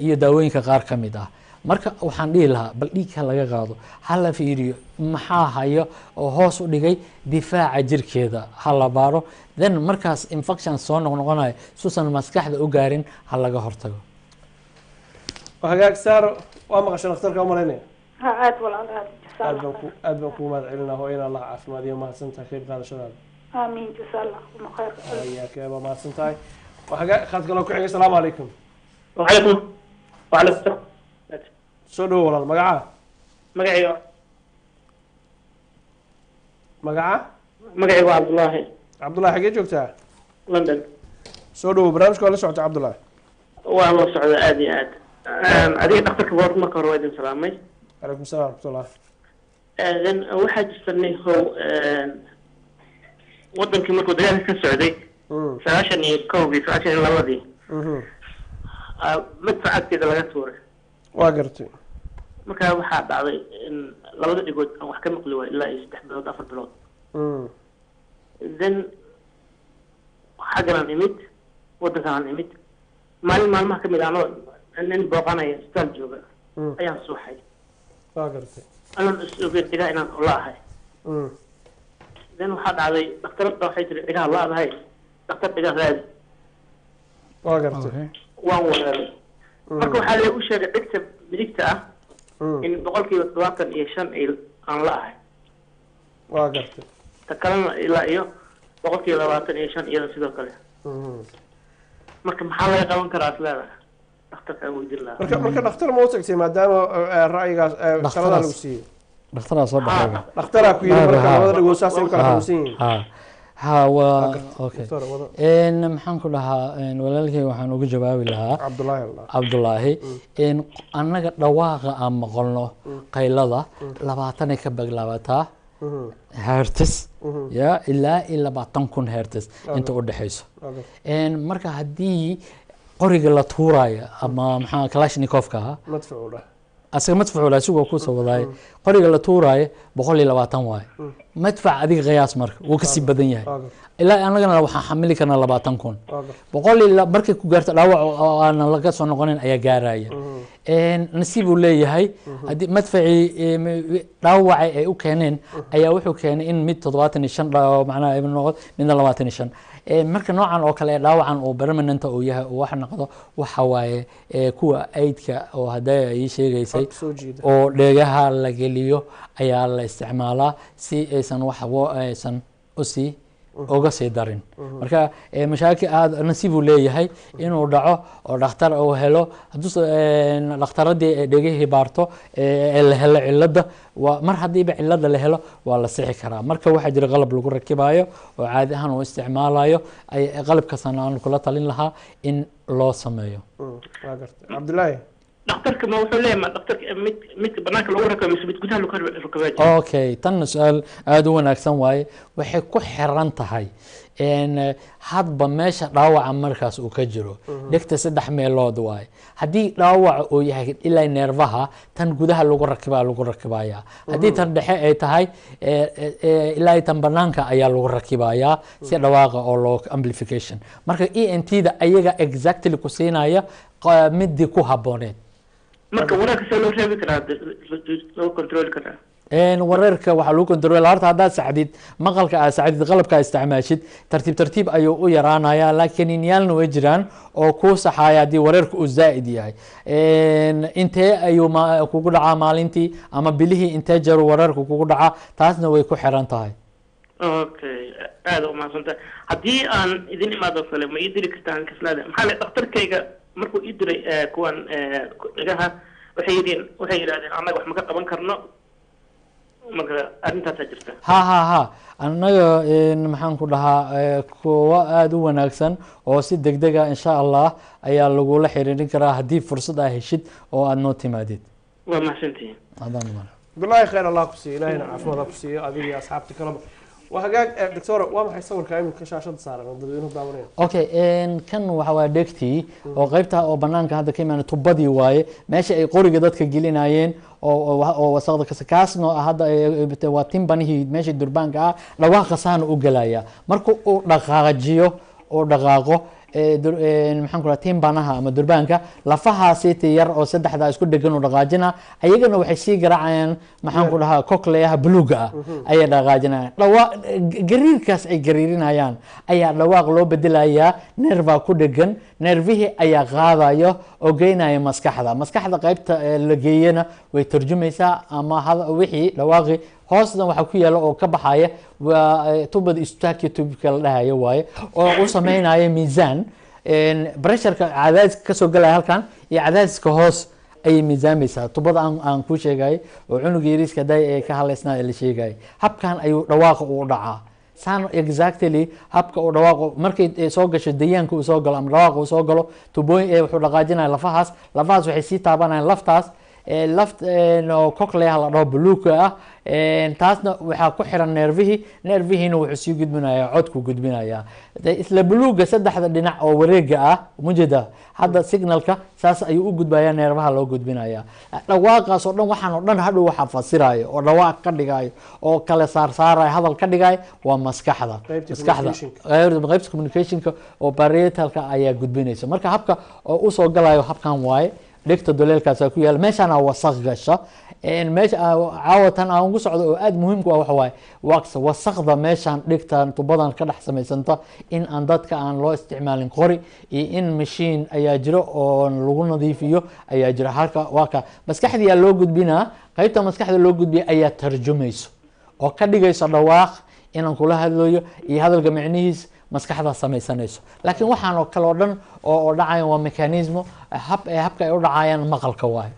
iyo daawooyinka qaar ka mid ah. Marka waxaan dhihi lahaa, bal dhiigka laga qaado, ha la fiiriyo maxaa hayo oo hoos u dhigay difaaca jirkeeda, ha la baaro, then markaas infection soo noqnoqonayo suusan maskaxda u gaarin ha laga hortago. Hagaag, Saaro, waa maqashay dhakhtarka, umalaynaya. Ha, aad walaal, aad. Jasa. Aad baan ku aad baan kugu mahad celinaa hooyana, Allah caafimaadiyo. Mahadsan tahay qayb qaadashadaada. Aamiin, jasa Allah khayr. Ayaa keeba mahadsan tahay. Waa hagaag, khad kaloo ku xigay. Asalaamu calaykum. وعليكم وعليكم السلام. Soo dhowo walaal, magaca? Magacayga Magaca? Magacayga waa Cabdullaahi. Cabdullahi, xagee joogtaa? London. Soo dhowo, barnaamijka waa la socota, Cabdullahi? Waa la socda, aad iyo aad. Adiga dhakhtarka boor, marka hore waa idin salaamay. Calaykum salaam waraxmatullah. Then waxaa jirta nihow, wadankii markuu dagaalka ka socday 91-dii, 92-dii, madfac agteeda laga tuuray. Waa gartay. Markaa waxaa dhacday in labada dhigood aan wax ka maqli waayo ilaa iyo 3 bilood, 4 bilood. Then xaggan aan imid, waddankan aan imid, maalin maalmaha kamid ah anoo nin booqanaya isbitaal jooga ayaan suuxay. Waa gartay. Anoon is ogeyn dhigaa inaan la ahay. Then waxaa dhacday dhakhtaradda waxay tiri, "Dhigaha la-dahay, dhakhtar dhiga raadi." Waa gartay. Waan weeraray. Marka waxaa lagu sheegay dhegta midigta ah in 75% ay aan la ahay. Waa gartay. Ta kalena ilaa iyo 25% iyada sidoo kale. Marka maxaa laga qaban karaa is leedahay, dhakhtarka aan weydiin lahaa? Marka dhakhtar ma u tagtay, maadaama ra'yigaas taladaa lagu siiyey? Dhakhtaraa soo baxay. Dhakhtaraa ku yidhi marka labada dhagood saasay u kala xanuunsan yihiin. Ha, waa okay. Doctor, wada. Maxaan ku dhahaa, walaalkay waxaan uga jawaabi lahaa, Cabdullaahi Allah. Cabdullaahi, annaga dhawaaqa aan maqalno, qaylada, 20-ay ka biglaabataa hertz ya ilaa iyo 20,000 hertz inta u dhexayso. Marka haddii qoriga la tuuraayo ama maxaa kalashnikovka ahaa, madfacu dhah. Asaga madfacu la isagoo kusoo wadaay, qoriga la tuuraayo 120 waaye madfac. Adiga qiyaas, marka wuu kasii badan yahay. Ilaa annagana waxaan xamili karnaa 20,000. Boqol iyo markay ku gaarto dhaawac oo aanan laga soo noqonin ayaa gaaraya. Nasiib uu leeyahay haddii madfacii dhaawacay ay u keeneen ayaa wuxuu keenay in mid 75 macnaha ay noqdo, midna 25. Marka noocan oo kale ee dhaawacan oo permanent uu yahay oo wax noqdo, waxa waaye kuwa aidka oo hadda ay sheegaysay soo jiida. oo dhegaha la geliyo ayaa la isticmaalaa si aysan wax aysan usii uga sii darin. Marka mashaakil aada nasiib uu leeyahay inuu dhaco oo dhakhtar uu helo, hadduu dhakhtaradii ay dhegihii baarto ee la helo cilada, waa mar haddiiba cilada la helo waa la sixi karaa. Marka waxaa jira qalab lagu rakibayo oo caadi ahaan uu isticmaalayo, ay qalabkaasna aan kula talin lahaa in loo sameeyo. Waa gartay, Cabdullaahi. Dhakhtarka ma wuxuu leeyahay, ma dhakhtarka mid midka banaanka lagu rakabo mise mid gudaha lagu rakabaa jira? Okay, tan su-aal aada u wanaagsan waaye. Waxay ku xiran tahay hadba meesha dhaawaca markaas uu ka jiro. Dhegta saddex meelood waaye. Haddii dhaawaca uu yahay ilaa neerfaha, tan gudaha lagu rakibaa lagu rakibaya. Haddii tan dhexe ay tahay, ilaa tan banaanka ayaa lagu rakibayaa si dhawaaqa oo loo amplification. Marka ENT da ayaga exactly ku siinaya midii ku habooneed. Marka waraabka see loo reebi karaa, loo control karaa? Wareerka waxaa lagu control horta haddaad saxdid maqalka, aad saxdid qalabka aad isticmaashid, tartiib tartiib ayuu u yaraanayaa, laakiin inyaalna way jiraan oo kuu saxaaya haddii wareerka uu zaa'id yahay. Intee ayuu kugu dhacaa maalintii ama bilihii, intee jeer wareerka kugu dhacaa, taasna way ku xiran tahay. Okay, aada u mahadsantahay. Haddii aan idin imaado kale, ma ii diri kartaan kaslaada? Maxaa le dhakhtarkayga markuu ii diray kuwan dhagaha, waxay yidhahdeen annaga wax ma ka qaban karno. Marka arrintaasaa jirta. Ha, annaga maxaan ku dhahaa, kuwo aada u wanaagsan oo si degdega insha Allah ayaa lagula xiriirin karaa haddii fursad aa heshid oo aada noo timaadid. Waa mahadsantihiin. Haddaan imaan. Cabdullaahi, khayr Allah ku siiyo, Ilaahina caafimaad ha ku siiyo adiga iyo asxaabta kaleba. Waa hagaag. Doctor, waa maxay sawirka iminka shaashada saaran oo dadweynuhu daawanaya? Okay, kan waxa waa dhegtii oo qaybta oo banaanka hadda ka imaana, tubadii waaye, meesha ay qoriga dadka gelinayeen oo wasaqda kas kaasna hadda waa timpanihii, meesha durbaanka ah, dhawaaqa saana u gelaya marka uu dhaqaajiyo uu dhaqaaqo maxaan ku dhaha, timpanaha ama durbaanka, lafahaasi yar oo saddexdaa isku dhegan u dhaqaajina, ayagana waxay sii garaacayaan, maxaan ku dhahaa, cochleaha buluuga ah ayay dhaqaajinayaan. Dhawaa gariirkaas ay gariirinayaan ayaa dhawaaq loo bedelayaa. Nerva ku dhegan, nervihii ayaa qaadayo oo geynaya maskaxda. Maskaxda qaybta la geeyana way tarjumaysaa ama wixii dhawaaqii. Hoosna waxaa ku yaala oo ka baxaya waa tubada Eustachian tubeka la dhahayo waaye, oo u sameynaya miisaan pressureka, cadaadiska kasoo galaya halkan iyo cadaadiska hoos ayay miisaamaysaa tubada aan kuu sheegayay oo cunuga yariiska haday ee ka hadlaysnaa ee la sheegayay. Habkan ayuu dhawaaqa u dhacaa saan exactly. Habka uu dhawaaqo markay soo gasho, dayaanka uu soo galo ama dhawaaqa uu soo galo tubooyin, wuxuu dhaqaajinaya lafahaas. Lafahaas waxay sii taabanayaan laftaas laft cochleaha la dhaho buluuka ah. Taasna waxaa ku xiran neervihii, neervihiina wuxuu sii gudbinayaa codku gudbinayaa. Isla buluuga saddexda dhinac oo wareega ah mujeda hadda signalka saas ayuu u gudbayaa, neerfaha loo gudbinayaa dhawaaqaas oo dhan. Waxaan oo dhan hadhow waxaa fasirayo oo dhawaaq ka dhigayo oo kala saarsaarayo, hadal ka dhigayo, waa maskaxda. Maskaxda qaybta communicationka oo parietalka ayaa gudbinaysa. Marka habka oo usoo galayo habkan waaye. Dhegta doleelkaasa ku yaala, meeshaana wasaq gasha. Meesha caawatan aan ugu socdo oo aada muhiimku ah waxa waaye wasaqda meeshaan dhigtan tubadan ka dhex samaysanta in aan dadka aan loo isticmaalin qori iyo in mashiin ayaa jiro oo lagu nadiifiyo ayaa jira. Halka waa ka maskaxdiyaa loo gudbinaa, qaybta maskaxda loo gudbiya ayaa tarjumayso oo ka dhigayso dhawaaq inaan kula hadlayo iyo hadalka micnihiis maskaxda samaysanayso. Laakiin waxaan oo kale oo dhan oo dhacayan waa mechanismo hab habka ay u dhacayaan maqalka waaye.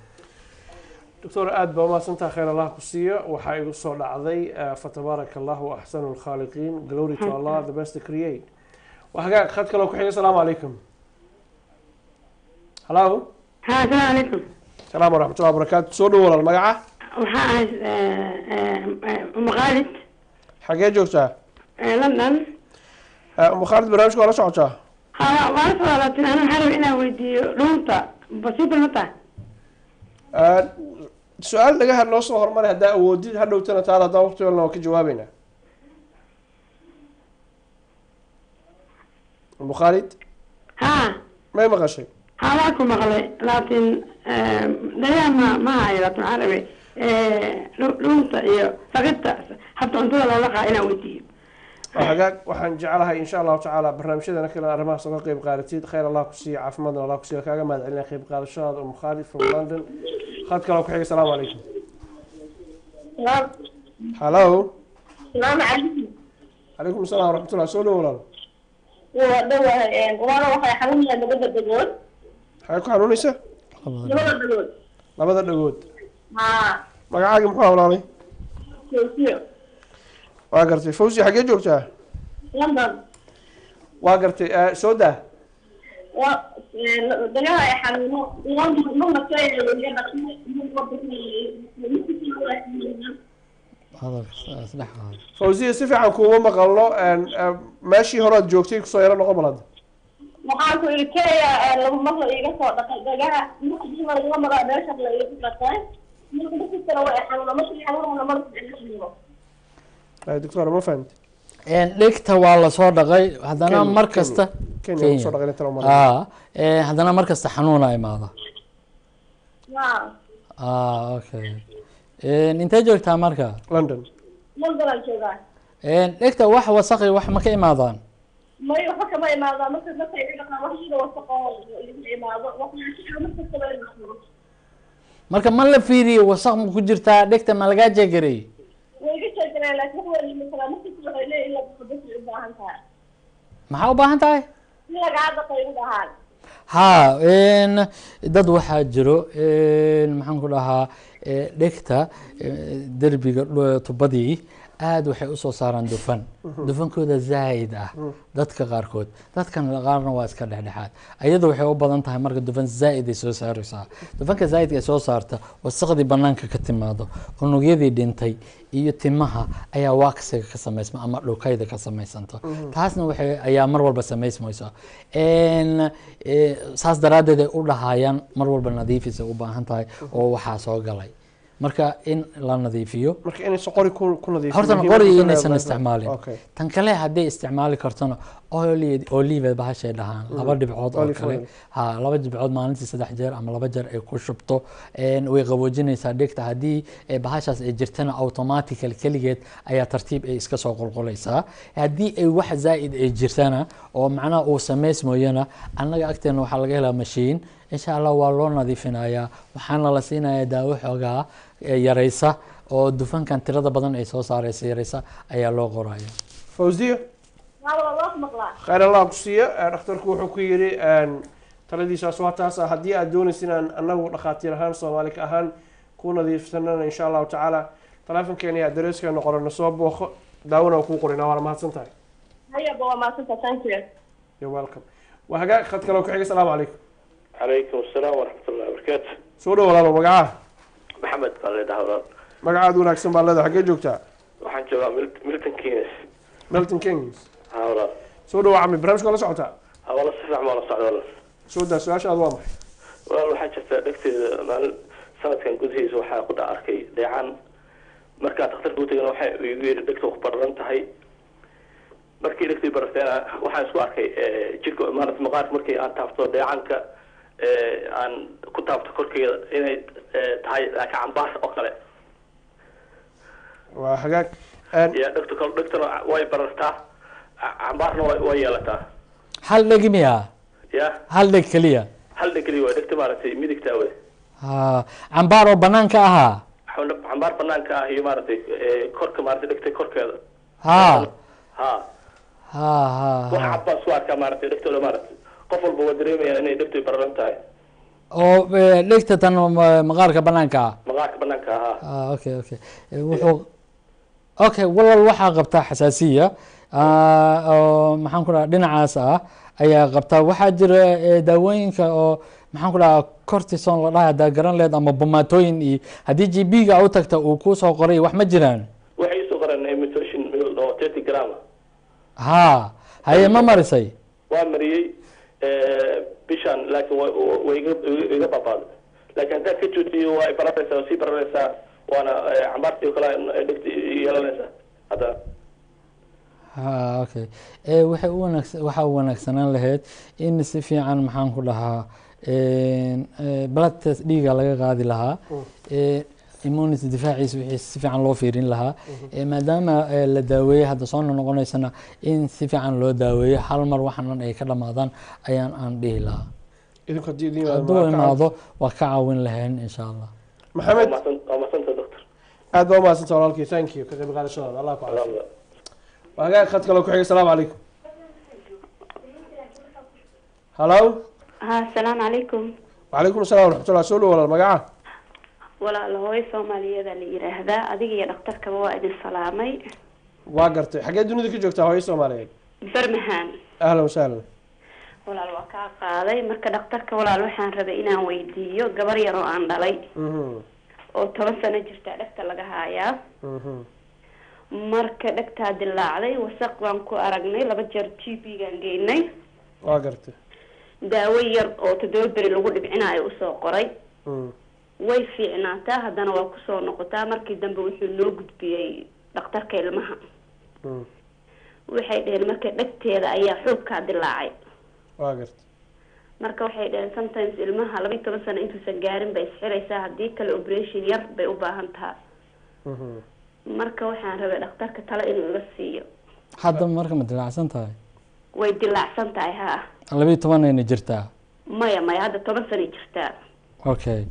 Doctor, aada baa umahadsantaha, khayr Allah ku siiyo. Waxaa igu soo dhacday fatabaaraka Allahu axsanu lkhaaliqiin, glory to Allah, the best to create. Waa hagaag. Khad kaloo ku xiga. Asalaamu calaykum. Hallo. Ha, asalaamu calaykum. Salaam waraxmatullahi wabarakaatu. Soo dhow walaal, magaca? Waxaa ahay Umu Khaalid. Xagee joogtaa? London. Umu Khaalid, barnaamijka waa la socotaa? Ha, waa la socdaa, laakiin ana waxaan rabay inaan weydiiyo dhuunta, possible ma tahay? Su-aal dhagaha noo soo hormaray haddaa awoodid, hadhowtana taada haddaan waqti helna waan ka jawaabeynaa. Umu Khaalid. Ha. May maqashay? Ha, waa ku maqlay, laakiin dhagaha ma hayo, laakiin waxaan rabay dhuunta iyo saqidta, habta cuntada loola qaa inaan weydiiyo. Waa hagaag. Waxaan jeclahay insha Allahu tacaala barnaamijyadana kale arrimahaas oga qeyb qaadatid. Khayr Allah ku siiyo, caafimaadna Allah ku siiyo. Kaaga mahad celinaya qeyb qaadashadaada, Umu Khaalid from London. Khad kaloo ku xiga. Asalaamu calaykum. Hallo. Salaamu calaykum. Calaykum asalaam waraxmatullah. Soo dhow walaal. Waa dhawahay walaalo, waxay xanuunayaan labada dhagood. Maxay ku xanuunaysaa? Labada dhagood. Labada dhagood. Haa. Magacaagi muxuu ahaa, walaalay? Fawsiyo. Waa gartay. Fawsi, xaggee joogtaa? London. Waa gartay. Soo daa. Waa dhagaha ay xanuuno marna iga dhaqmay. Fawziya, si fiican kuuma maqalno. Meeshii horead joogtay kusoo yaro noqon bal hadda. Waxaan ku iri Kenya laba mar la iiga soo dhaqay dhagaha, markii laga maraa meesha la iiga dhaqay, marka markastana waa ay xanuuna, markii xanuunana marka iga xanuuno. Doctor, ma fahamti? Dhegta waa lasoo dhaqay, haddana Kenya, mar kasta Kenya lagu soo dhaqay inta loo maray. Haddana mar kasta xanuuna imaada. Haa. Okay. Intee joogtaa marka? London. London aan joogaa. Dhegta wax wasaqi wax ma ka imaadaan? May, waxba kama imaadaan. Marka markay i dhaqaan, wax iyada wasaqo igama imaado, markastaba imaado. Marka ma la fiiriyo wasaq ma ku jirtaa dhegta? Ma lagaa jeegareey? Way iga sheeganayaan, laakiin wax weyn ma markasta. Waxay leeyihin in la dhaqo bas ay u baahan tahay. Maxaa u baahan tahay? In lagaa dhaqay u dhahaan. Ha, dad waxaa jiro, maxaan ku dhahaa, dhegta derbiga tubadii aad waxay usoo saaraan dufan, dufankooda zaa'id ah dadka qaarkood, dadkan qaarna waa iska dhexdhexaad. Ayada waxay u badan tahay marka dufan zaa'id ay soo saaraysaa. Dufanka zaa'idka ay soo saarta, wasaqdii banaanka ka timaado, unugyadii dhintay iyo timaha ayaa waksiga ka samaysma ama dhukayda ka samaysanta. Taasna waxay ayaa mar walba samaysmaysa. Saas daraaddeed ay u dhahayaan mar walba nadiifis ay u baahan tahay oo waxaa soo galay. Marka in la nadiifiyo. Marka inaysan qori ku nadiifin. Horta muhiim qori ku inaysan leedahay. Isticmaalin. Tan kale, hadday isticmaali kartona olive bahashay dhahaan, laba dhibcood oo Olive kale oil. Ha, laba dhibcood maalintii 3 jeer ama 2 jeer ay ku shubto, way qaboojinaysaa dhegta. Haddii bahashaas ay jirtana, automatically keligeed ayaa tartiib ay iska soo qulqulaysaa. Haddii ay wax zaa'id ay jirtana oo macnaha uu samaysmoyana, annaga agteena waxaa laga helaa mashiin, insha Allah waa loo nadiifinayaa, waxaana la siinayaa daawo xoogaa yaraysa oo dufankan tirada badan ay soo saaraysa yaraysa ayaa loo qoraya. Fawziya. Waa loo maqlaa. Khayr Allah ku siiyo. Dhakhtarku wuxuu ku yidhi taladiisaas waa taas ah. Haddii aad doonaysa inaan annagu dhakhaatiir ahaan Soomaali ka ahaan ku nadiifsanana, insha Allahu tacaala taleefonkeena iyo adereeskeena qorana, soo booqo, daawona waa kuu qorinaa. Waana mahadsan tahay. Hayaba, waa mahadsantaha, thank you. You're welcome. Waa hagaag, khad kale oo ku xiga. Asalaamu calaykum. Calaykum asalaam waraxmatullahi wabarakaatu. Soo dhow walaalo, magacaha? Maxamed baa leedahay, walaal. Magacaad wanaagsan baa leedahay. Xaggee joogtaa? Waxaan joogaa Milton Keynes. Milton Keynes. Ha, walaal. Soo dhow cami, barnaamijka waa la socotaa? Ha walaal, si fiican baa la socda, walaal. Soo daa, su-aashaad waa maxay? Walaal, waxaa jirta dhegteeda maalin sanadkan gudihiisa waxaa ku dha arkay dheecaan. Markaa dhakhtarka u tegana, waxay igu yidhi dhegta ku bararan tahay. Markii dhegtii bararteena, waxaan isku arkay jirka maarata maqaarka markii aan taabto dheecaanka, aan ku taabto korkeeda inay tahay laakiin cambaar oo kale. Waa hagaag. Ya, dhegta kale, dhegtana way barartaa, cambaarna way yeelataa. Hal dheg miya? Ya. Hal dheg keliya? Hal dheg keliya waay, dhegta maaragtay midigta wey. Ha, cambaar oo banaanka ahaa? Cambaar banaanka ah iyo maaragtay korka, maaragtay dhegta korkeeda. Ha. Ha. Ha ha. Wax Ha. cad baan isku arkaa maaragtay dhegtooda. Maaragtay qof walba waa dareemaya inay dhegtu bararan tahay. Oo dhegta tan maqaarka banaanka ah? Maqaarka banaanka ah. Ah, okay, wuxuu okay walaal, waxaa qabtaa xasaasiya oo maxaan ku dhahaa dhinacaas ah ayaa qabtaa. Waxaa jira daawooyinka oo maxaan ku dhahaa cortisone la dhahay, haddaa garan leed, ama bomaatooyin, iyo haddii GP ga u tagta uu kusoo qoray, wax ma jiraan? Waxay isoo qoreen imitation mil oo 30 gram. Ha, haye, ma marisay? Waa mariyey bishan, laakiin way iga baabaaday. Laakiin haddaad ka joojiyo, waa bararaysaa, waa sii bararaysaa, waana cambaartii oo kale dhegta yeelanaysaa haddana. Ha, okay, waxay u wanaagsan, waxaa u wanaagsanaan lahayd in si fiican, maxaan ku dhahaa, blood test dhiiga laga qaadi lahaa, immunity difaaciisa wixii si fiican loo fiirin lahaa. Maadaama la daaweeyey, hadda soo noqonaysana in si fiican loo daaweeyo, hal mar waxaan dhan ay ka dhamaadaan ayaan aan dhihi lahaa. Idinku haddii idin yimaado, hadduu ma ka imaado waa ka caawin lahayn, insha Allah. Maxamed. Waa mahadsanta, doctor. Aad baa umahadsanta walaalkii, thank you ka qayb qaadashadaada. Allah ku caafiyo. Waa hagaag, khad kale ku xiga. Asalaamu calaykum, hallo. Ha, asalaamu calaykum. Wacalaykum asalaam waraxmatullah. Soo dhow walaal, magaca? Walaal, hooyo Soomaaliyeeda la yiraahdaa. Adiga iyo dhakhtarkaba waa idin salaamay. Waa gartay. Xaggee dunida ka joogtaa, hooyo Soomaaliyeed? Birmingham. Ahlan wasahlan. Walaal, waa kaa qaaday. Marka dhakhtarka, walaal, waxaan rabay inaan weydiiyo gabar yar oo aan dhalay oo 10 sano jirta, dhegta laga haayaa. Marka dhegtaa dilaacday, wasaq baan ku aragnay, laba jeer GP gaan geynay. Waa gartay. Daawo yar oo 7 beri lagu dhibcinayo usoo qoray. Way fiicnaataa, haddana waa kusoo noqotaa. Markii dambe wuxuu noo gudbiyey dhakhtarka ilmaha. Waxay dheheen marka dhegteeda ayaa xoogkaa dilaacay. Waa gartay. Marka waxay dheheen sometimes ilmaha 12 sano intuusan gaarin bay isxiraysaa, haddii kale operation yar bay u baahan taha. Marka waxaan rabay dhakhtarka talo inuu iga siiyo. Hadda marka ma dilaacsan tahay? Way dilaacsan tahay, haa. 12 ayna jirtaa? Maya, maya, hadda 10 sanay jirtaa. Okay,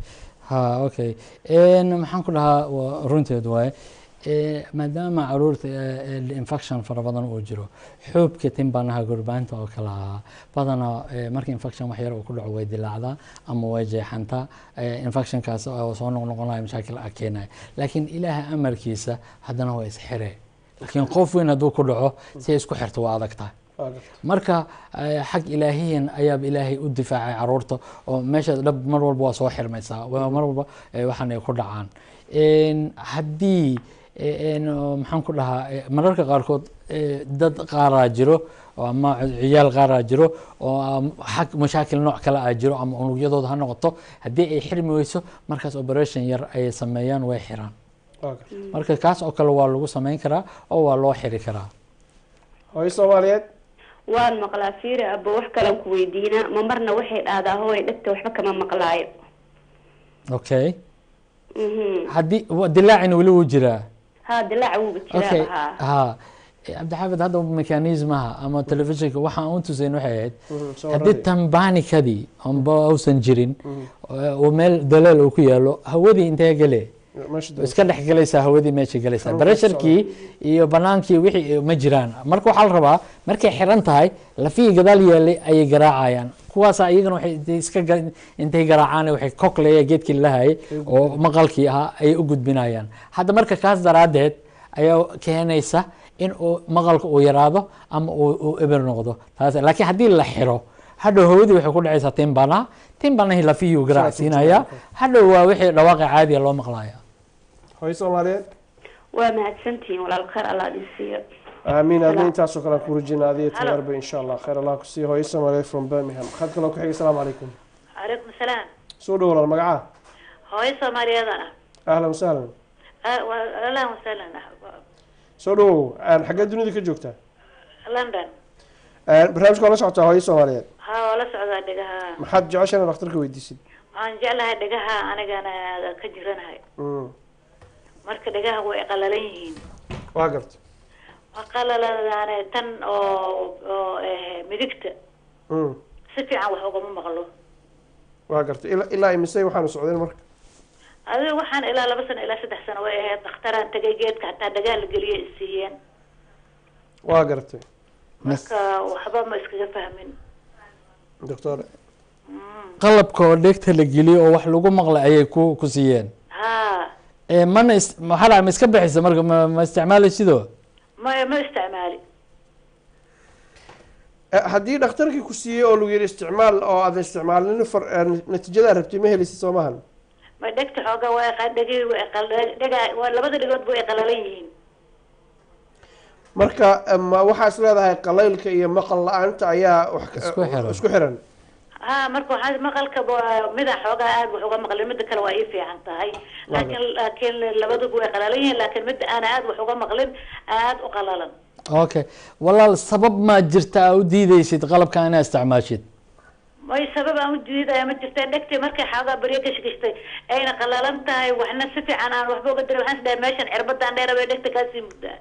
ha, okay. Maxaan ku dhahaa, waa runteed waaye. Maadaama caruurta infection fara badan uu jiro, xuubka timbanaha gurbaanta oo kale ahaa badanaa, marka infection wax yar uu ku dhaco way dilaacdaa ama way jeexantaa. Infectionkaas oo soo noqnoqonaya mashaakil a keenaya, laakiin Ilaaha amarkiisa haddana waa isxiree. Laakiin qof weyn hadduu ku dhaco, si ay isku xirto waa adag tahay. Marka xag ilaahiyan ayaaba Ilaahay u difaacay caruurta, oo meesha dhab mar walba waa soo xirmaysaa, waa mar walba waxaan ay ku dhacaan. Haddii maxaan ku dhahaa, mararka qaarkood dad qaaraa jiro oo ama ciyaal qaaraa jiro oo xag mashaakil nooc kale ah jiro ama unugyadooda ha noqoto, haddii ay xirmi weyso markaas operation yar ay sameeyaan, way xiraan. Marka kaas oo kale waa lagu sameyn karaa oo waa loo xiri karaa. Hooyo Soomaaliyeed. Waan maqlaa. Fiiri abo, wax kalan ku weydiinaa. Ma marna waxay dhahdaa hooy dhegta waxba kama maqlaayo. Okay. Haddii dilaacina weli wuu jiraa? Ha, dilaaca wuuba Okay. jiraa, ha. Ha, Cabdixaafid, hadda mekanismaha ama telefishinka waxaan u tusayn waxay ahayd soo haddii rari. tambanikadii amba uusan jirin oo meel daleel uu ku yaalo, hawadii intee gale? Meesha iska dhex galaysaa hawadii, meesha galaysaa. Xanuunka. Pressurekii iyo banaankii wixii ma jiraan. Marka waxaa la rabaa markay xiran tahay, lafihii gadaal yaalay ayay garaacayaan. Kuwaasa iyagana waxay intay iska intay garaacaan waxay cochlea, geedkii lahayay oo maqalkii ahaa, ayay u gudbinayaan. Hadda marka kaas daraaddeed ayaa keenaysa in uu maqalka uu yaraado ama uu eber noqdo taas. Laakiin haddii la xiro, hadhow hawadii waxay ku dhacaysaa timbanaha, timbanahii lafihii uu garaacsiinaya, hadhow waa wixii dhawaaqa caadiga loo maqlaya. Hooyo Soomaaliyeed. Waa mahadsantihiin walaal, khayr Allah idin siiyo. Aamiin, adna intaasoo kale aan ku rajeyna adiyo tayaarba, insha Allah. Khayr Allah ku siiyo. Hooyo Soomaaliyeed from Birmingham, khad kaloo ku xiga. Asalaamu calaykum. Calaykum salaam. Soo dhow walaal, magacaa? Hooyo Soomaaliyeed ah. Ahlan wasahlan. Ahlan wasahlan. Soo dhowow. Xaggee dunida ka joogtaa? London. Barnaamijka waa la socotaa, hooyo Soomaaliyeed? Ha, waa la socdaa dhegaha. Maxaad jeceshahay inaad dhakhtarka weydiisid? Waxaan jeclahay dhegaha, anigana ka jiranahay. Marka dhegaha way qalalan yihiin. Waa garta. Waa qalaladaane tan oo midigta si fiican wax ugama maqlo. Waa garta. Ilaa imisay waxaanu socdeen marka? Adiga waxaan ilaa 2 sano ilaa 3 sano way ahayd. Dhakhtaraan tagay, geedka xataa dhagaha la geliyay isiiyeen. Waa gartay. Marka waxba ma iskaga fahmin. Doctor. Qalabka oo dhegta la geliyo oo wax lagu maqlay ayay ku siiyeen? Ha. Mana is maxaa dhacay, ma iska bixisa marka, ma isticmaalaysido? Ma isticmaali. Haddii dhakhtarkii ku siiyey oo lagu yidhi isticmaal oo aadan isticmaalin, far natiijada rabtay ma helaysid, soo maahan? Ma dhegta xooga waa dhegi way dhega waa labada dhegood way qalalan yihiin. Marka ma waxaa is leedahay qalaylka iyo maqal la-aanta ayaa wax Isku xiran. Isku xiran? Ha, marka waxaa maqalka mida xoogaa aad wax uga maqlin, mida kale waa ii fiican tahay, laakiin labaduba way qalalan yihiin, laakiin midda aan aad wax uga maqlin aad u qalalan. Okay walaal, sabab maa jirta aa u diideysid qalabka inaa isticmaashid? May, sabab aan u diidaya ma jirta. Dhegtay markay xoogaa baryo gashgashtay ayna qalalan tahay, waxna si fiican aan waxba uga diray, waxaan is dhahay meeshan cirbadan dheer bay dhegta kaasii muddaa.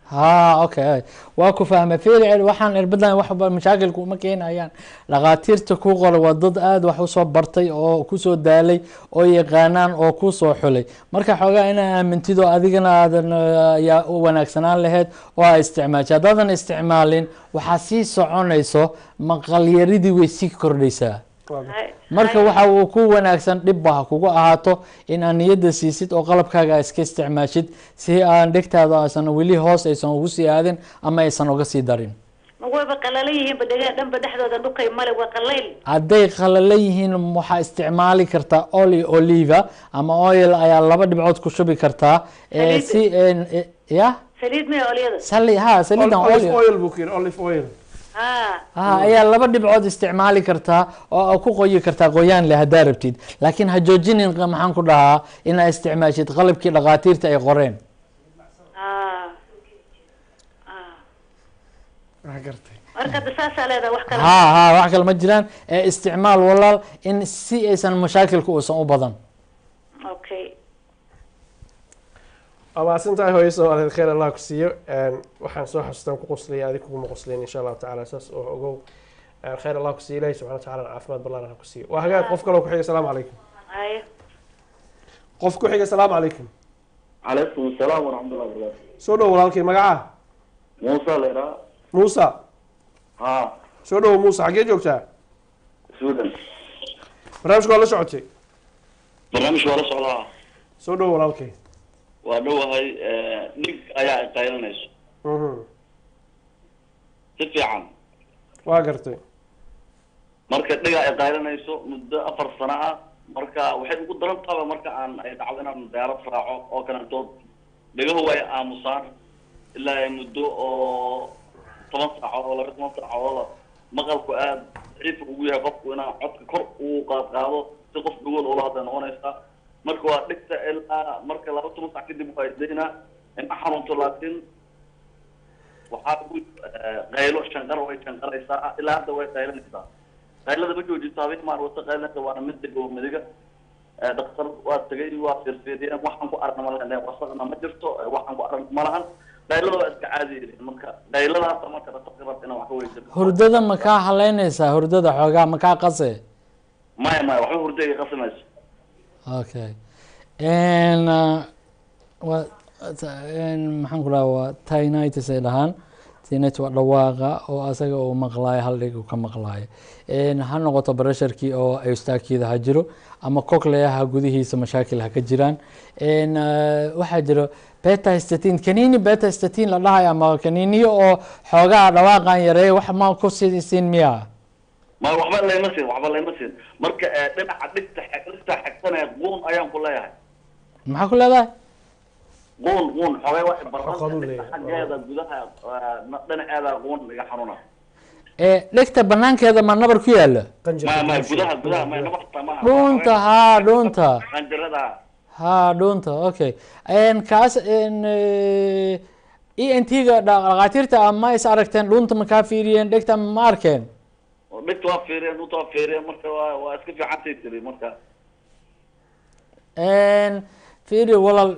Ha, okay, waa ku fahmay. Fiiri, waxaan cirbadan waxba mashaakilku uma keenayaan. Dhakhaatiirta ku qora waa dad aada wax usoo bartay oo kusoo daalay oo yaqaanaan oo kusoo xulay. Marka xoogaa inaa aamintid oo adigana aadan ayaa u wanaagsanaan lahayd oo aa isticmaashay. Haddaadan isticmaalin, waxaa sii soconayso maqalyaridii, way sii kordhaysaa. Marka waxa uu ku wanaagsan, dhibba ha kugu ahaato, in aad niyadda siisid oo qalabkaaga aa iska isticmaashid si aan dhegtaada aysan weli hoos aysan ugu sii aadin ama aysan uga sii darin. Ma wayba qalalan yihiinba dhegaha dhanba, dhexdooda dhukay male, waa qalayl. Hadday qalalan yihiin, waxaa isticmaali kartaa oli oliva ama oil ayaa laba dhibcood ku shubi kartaa. Saliid. Si ya Saliid maya olyada? Sali ha, saliidan. Olive oil. Oil buu ku yidhi, olive oil. Ha. Ha, ayaa laba dhibcood isticmaali kartaa oo aa ku qoyi kartaa qoyaan leh haddaa rabtid, laakiin ha joojinin maxaan ku dhahaa, inaa isticmaashid qalabkii dhakhaatiirta ay qoreen. Ha. Waa gartay. Marka hadda saasaa leedahay, wax kale? Ha, wax kale ma jiraan ee isticmaal walaal, in si aysan mashaakilka uusan u badan. Okay. Waa mahadsan tahay, hooyo Soomaaliyeed, khayr Allah ku siiyo. Waxaan soo xasuustaan ku qoslaya, adig kuguma qoslayn, insha Allahu tacaala. Saas oo ogow. Khayr Allah ku siiyo, Ilahi subxana wa tacaala caafimaad ballaan ha ku siiyo. Waa hagaag. Qof kaloo ku xiga, asalaamu calaykum. Haye. Qof ku xiga, asalaamu calaykum. Calaykum asalaam waraxmatullahi wabarakaatu. Soo dhow, walaalkay, magacaa? Muuse leeraa. Muusa? Ha. Soo dhowo, Muuse, xaggee joogtaa? Suudan. Barnaamijka waa la socotay? Barnaamijka waa la socdaa. Soo dhowo, walaalkay. Waa dhowahay. Dhig ayaa ay qaylinayso si fiican. Waa gartay. Marka dhiga ay qaylinayso muddo 4 sano ah. Marka waxay ugu daran tahaba marka aan ay dhacdo inaan diyaarad raaco oo kaleantood, dhegahu way aamusaan ilaa ay muddo oo 10 saacood oo 12 saacadooda. Maqalku aada daciif ugu yahay qofku inaa codka kor uu qaad qaado si qof dhagool ula hadlay noqonaysaa. Marka waa dhigta ilaa marka 12 saac kadib waa isdaynaa, ima xanuunto, laakiin waxaa ugu qaylo, shanqar way shanqaraysaa. Ilaa hadda way qaylinaysaa, qaylada ma joojiso, habeen maan wata qaylinaysa, waana mid deg oo midiga. Dhakhtar waa tagay, waa fiirfiiriyeen, waxaan ku aragna malahan, wasaqna ma jirto, waxaan ku aragna malahan, qaylada waa iska caadi yihiin. Marka qayladaasa marka dhakhtarka rabta inaan wax ka weydiino. Hurdada ma kaa haleynaysaa? Hurdada xoogaa ma kaa qase? Maya, maya, waxba hurdo iga qasi mayso. Okay, wa maxaan ku dhaha, waa tinnitus ay dhahaan. Tinnitus waa dhawaaqa oo asaga uu maqlaayo, hal dhig uu ka maqlaayo. Ha noqoto pressurekii oo eustachiada ha jiro ama cochleaha gudihiisa mashaakil ha ka jiraan. Waxaa jiro betahistine, kanini betahistine la dhahayo ama kaniniyo oo xoogaa dhawaaqan yareeya. Wax ma ku siin miya? Ma waxba layma siin, waxba layma siin. Marka dhinaca dhigta dhigta xigsanaya quun ayaan ku leeyahay. Maxaa ku leedahay? Quun, quun xogay wax baran, dhigta xaggeeda gudaha, dhinaceeda quun iga xanuuna. Dhegta banaankeeda ma nabar ku yaala? Ma ma, gudaha, gudaha, ma nabar xitaa maaha. Dhuunta, haa, dhuunta. Qanjirada. Ha, dhuunta, okay. Kaas ENT-ga, dhakhaatiirta ma is aragteen? Dhuunta ma kaa fiiriyeen? Dhegta ma arkeen? Dhigta waa fiiriyeen, dhuunta waa fiiriyeen. Marka waa iska fiicantay tiri marka. Fiiri walaal,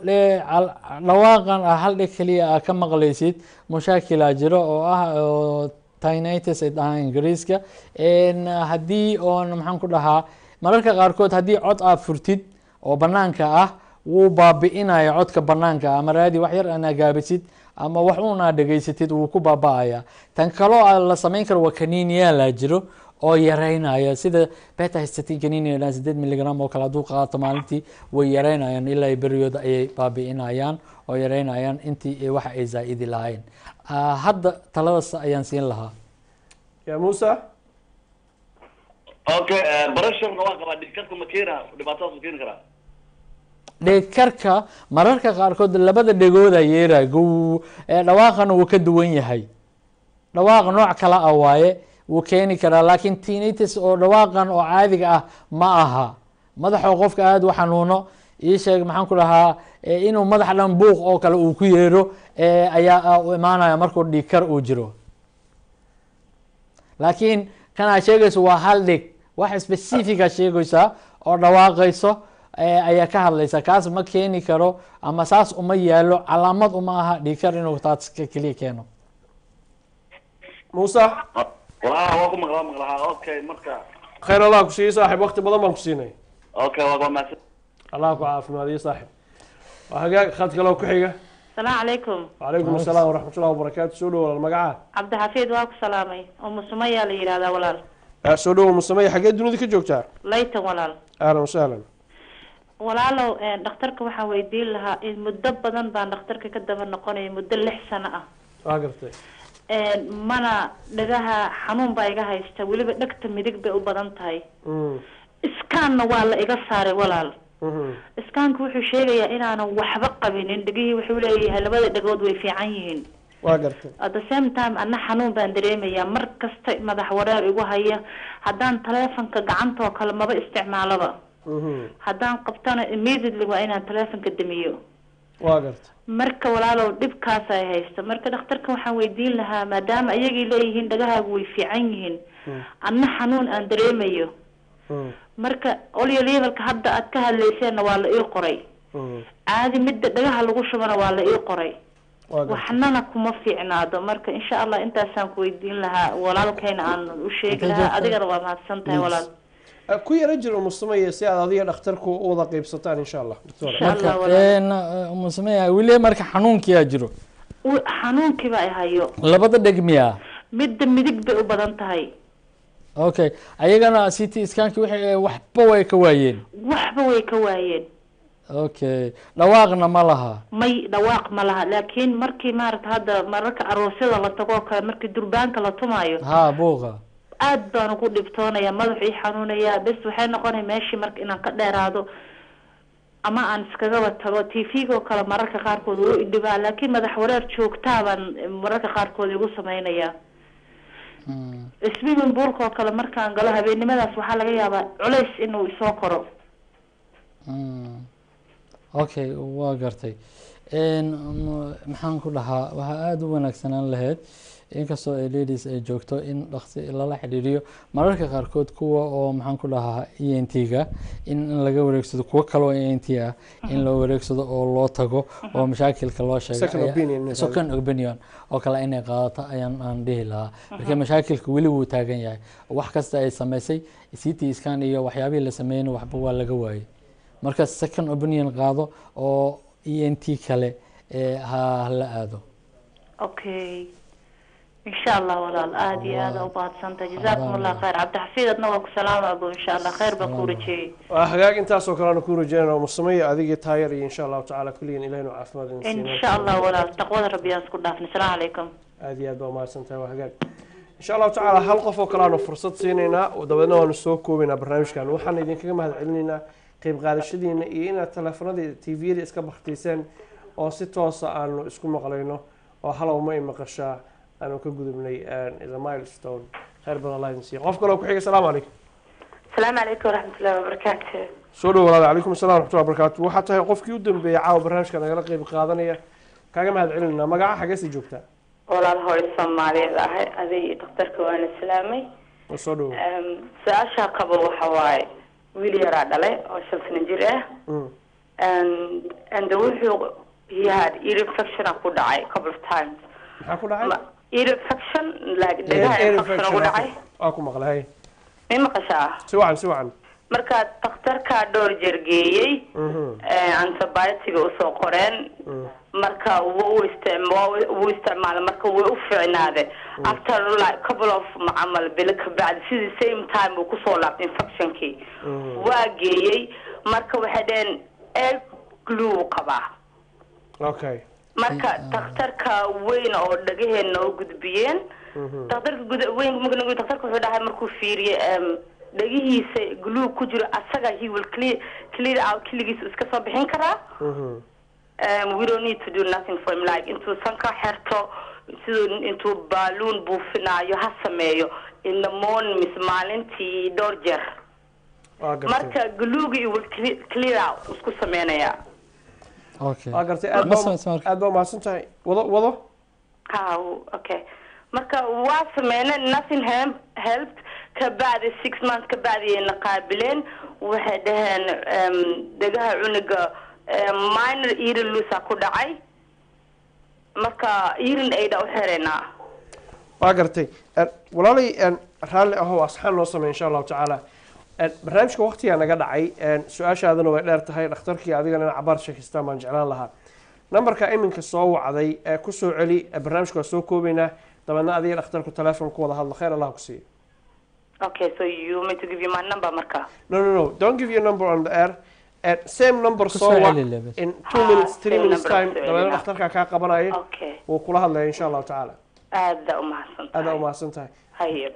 dhawaaqan ah hal dheg keliya aa ka maqlaysid, mashaakilaa jiro oo ah oo tinnitus ay dhahaan Ingiriiska. Haddii oon maxaan ku dhahaa, mararka qaarkood haddii cod aad furtid oo banaanka ah, wuu baabi'inaya codka banaanka ah, ama raadi wax yar anaa gaabisid ama wax uun aad dhegaysatid, wuu ku baaba'aya. Tan kaloo la samayn karo waa kaniiniyaala jiro oo yareynaya, sida betahistine kaniini dhan 8 milligram oo kale hadduu qaato maalintii, way yareynayaan ilaa ay beriyooda ayay baabi'inayaan oo yareynayaan intii waxa ay zaa'idi lahayn. Hadda taladaas ayaan siin lahaa. Ya Musa. Okay, pressurena waa qabaa. Dhiigkarka ma keena? Dhibaatadaas ma keeni karaa? Dheegkarka mararka qaarkood labada dhegooda yeera gow, dhawaaqana wuu ka duwan yahay, dhawaaqa nooc kale ah waaye, wuu keeni karaa. Laakiin tinnitus oo dhawaaqan oo caadiga ah ma aha. Madaxoo qofka aada u xanuuno, ii sheeg, maxaan ku dhahaa, inuu madax dhan buuq oo kale uu ku yeero ayaa u imaanaya markuu dhiigkar uu jiro. Laakiin kan aad sheegayso waa hal dhig, wax specifica sheegaysaa oo dhawaaqayso ayaa ka hadlaysa. Kaas ma keeni karo ama saas uma yaalo, calaamad uma aha dhiigkar inuu taas keliya keeno. Muuse. Waa ku maqlaa, maqlaha. Okay, marka Khayr Allah ku siiyey, saaxib, waqti badan baan ku siinay. Okay, waa mahadsan. Allah ku caafimaadiyo, saaxib. Waa hagaag. Khad kaloo ku xiga. Asalaamu calaykum. Wacalaykum asalaam waraxmat ullahi wabarakaatu. Soo dhow, walaal, magaca? Cabdixafiid, waa ku salaamay. Umu Sumaya la yidhahdaa, walaal. Soo dhowo, Musamaya, xaggee dunida ka joogtaa? Layton, walaal. Ahlan wasahlan. Walaalow, dhakhtarka waxaan weydiin lahaa in muddo badan baan dhakhtarka ka daba noqonaya, muddo 6 sano ah. Waa gartay. Mana dhagaha xanuun baa iga haysta, weliba dhegta midig bay u badan tahay. Scanna waa la iga saaray, walaal. Scanka wuxuu sheegayaa inaanan waxba qabinin dhegihii, wuxuu leeyahay labada dhegood way fiican yihiin. Waa gartay. At the same time, anna xanuun baan dareemayaa mar kasta, madax wareer igu haya. Haddaan taleefonka gacanta oo kale maba isticmaalaba, haddaan qabtana immediately waa inaan taleefonka damiyo. Waa gartay. Marka walaalow, dhibkaas ay haysto. Marka dhakhtarka waxaan weydiin lahaa, maadaama iyagii leeyihiin dhagahaagu way fiican yihiin, anna xanuun aan dareemayo, marka olyo levelka hadda aad ka hadlayseenna waa la ii qoray. Caadi midda dhagaha lagu shubana waa la ii qoray, waxnana kuma fiicnaado. Marka insha Allah intaasaan ku weydiin lahaa walaalkayna, aan u sheegi lahaa. Adigana waa mahadsan tahay, walaal. Ku yara jir, Umu Sumaya, si aad adiga dhakhtarku u wada qeybsataan, insha Allah, doctor. Marka Umu Sumaya, weli marka xanuunkiyaa jiro? Xanuunkii baa hayo. Labada dheg miyaa? Midda midig bay u badan tahay. Okay, ayagana CT scanki wixii waxba way ka waayeen? Waxba way ka waayeen. Okay, dhawaaqna ma laha? May, dhawaaq ma laha, laakiin markii maarata hadda mararka aroosyada la tago oo kale, markii durbaanka la tumaayo, Ha, buuqa. Aad baan ugu dhibtoonaya, madaxu ii xanuunaya. Bes waxay noqonaya meeshii marka inaan ka dheeraado ama aan iskagaba tago. TV-ga oo kale mararka qaarkood wuu idhibaa, laakiin madax wareer joogtaa baan mararka qaarkood igu sameynaya. Swimming poolka oo kale markaan galo habeennimadaas, waxaa laga yaabaa culays inuu isoo koro. Okay, waa gartay. Maxaan ku dhahaa, waxaa aada u wanaagsanaan lahayd, inkastoo ay ladies ay joogto, in dhaqsi lala xidhiiriyo mararka qaarkood kuwa oo, maxaan ku dhahaa, ENT-ga, in laga wareegsado kuwo kale oo ENT ah, in loo wareegsado oo loo tago oo mashaakilka loo sheego. Second opinion inay Second opinion oo kale inay qaadato ayaan aan dhihi lahaa. Marka mashaakilka weli wuu taagan yahay, wax kasta ay samaysay, CT scan iyo waxyaabihii la sameeyeyna waxba waa laga waayay. Marka second opinion qaado oo ENT kale ha la aado. Okay, insha Allah walaal, aada iyo aada u mahadsantahay. Jazaakum Allah khayr. Cabdixafiid, adna waa ku salaama abo, insha Allah khayr baan kuu rajeeyey. Waa hagaag, intaasoo kale aanu kuu rajeynayna, Umu Sumaya, adigii Taayar iyo insha Allahu tacaala kulligiin Ilahi inuu caafimaad idin siiyo. Insha Allah walaal, taqwada rabbiyaan isku dhaafnay. Asalaamu calaykum. Aad iyo aad baa umahadsan tahay. Waa hagaag, insha Allahu tacaala hal qof oo kale aanu fursad siinaynaa oo dabeedna waanu soo koobaynaa barnaamijkan. Waxaan idinkaga mahad celinaynaa qeyb qaadashadiina iyo inaad teleefanada, TV-yada iska baktiiseen oo si toosa aanu isku maqlayno oo halow ma i maqashaa aanu ka gudubnay is a milestone. Khayr badan Allah idin siiyo. Qof kaloo ku xiga. Asalaamu calaykum. Asalaamu calaykum waraxmatullahi wabarakaatu. Soo dhow walaal. Calaykum assalam waraxmatullahi wabarakaatu. Waxaa tahay qofkii u dambeeyay caawa barnaamijka nagala qeyb qaadanaya, kaaga mahad celinaynaa. Magaca, xagee sii joogtaa? Walaal, hooyo Soomaaliyeed ahay. Aday iyo dhakhtarka waana salaamay. Soo dhowo. Su-aashaa qabo waxa waaye, wiil yaraa dhalay oo 5 sano jir ah, and wuxuu he had ear infection aa ku dhacay couple of times. Maxaa ku dhacay? Ear infection, like dhagaha infection ugu dhacay. Waa ku maqlay, hay. May maqashaa? Si wacan, si wacan. Marka dhakhtarkaa dhowr jeer geeyey, antibiotic-ga usoo qoreen. Marka wuu isticma wuu isticmaalay, marka way u fiicnaade. After like couple of macamal bilo kabacdi, sidii same time uu kusoo laabtay infectionkii. Waa geeyey, marka waxay dhaheen ear glue qabaa. Marka dhakhtarka weyn oo dhagaheena u gudbiyeen, dhakhtarka gud weyn marka dhakhtarka wuxuu dhahay, markuu fiiriyey dhagihiisa glue ku jiro, asaga he will clear out, kiligiisa iska soo bixin karaa. We don't need to do nothing for him, like intuu sanka xerto, siduu intuu baaluun buufinaayo ha sameeyo in the morning mise maalintii dhowr jeer. Waa gartay. Marka gluegi will clear out isku sameynayaa. Waa gartay, aad baa umahadsan tahay. Wado, wado. Ha, okay, marka waa sameynay, nothing helped. Kabacdi 6 months kabacdi ayna qaabileen, waxay dhaheen dhegaha cunuga minor hearing loss ku dhacay, marka hearing aid u xireynaa. Waa gartay. Walaalay, raalli ahow, asxaan noo samey insha Allahu tacaala. Barnaamijka waqtigaa naga dhacay, su-aashaadana way dheer tahay, dhakhtarkii adigana in cabaar sheekaystaan baan jeclaan lahaa. Nambarka iminka soo wacday ee kusoo celi, barnaamijka waa soo koobaynaa, dabeedna adiga dhakhtarku telefoon ku wada hadlo. Khayr Allah ku siiyo. Okay, so you want me to give you my number marka? No, don't give your number on the air. Same number Ku soo soo wac celi lebes. in 2 minutes, three Same minutes number time, ku soo dabeedna celina. Dhakhtarkaa kaa qabanaya, wuu kula hadlaya insha Allahu tacaala. Aada umahadsan. Aada umahadsan tahay. Haye.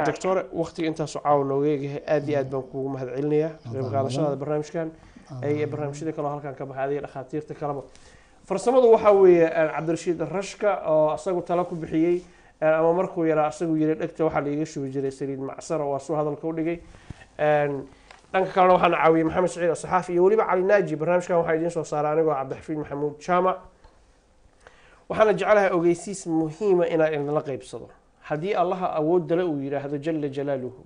Doctore, waqtiga intaasu caawa nooga eegyahay. Aad iyo aad baan kuugu mahad celinayaa qayb qaadashadaada barnaamijkan ay barnaamijyada kaleo halkan ka baxay, adiga dhakhaatiirta kaleba. Farsamadu waxaa weeye Cabdirashiid Rashka oo asagu talo ku bixiyey, ama markuu yaraa asagu yiri dhegta waxaa laiga shubi jiray saliid macsara, waa suu hadalka u dhigay. Dhanka kalena waxaana caawiyey Maxamed Saciid Asaxaafi iyo weliba Cali Naaji. Barnaamijkan waxaa idiin soo saaray anigoo Cabdixafiid Maxamuud Jaamac. Waxaana jeclahay ogeysiis muhiima inaan idinla qaybsado. Haddii Allaha awood dale uu yidhaahdo jala jalaaluhu,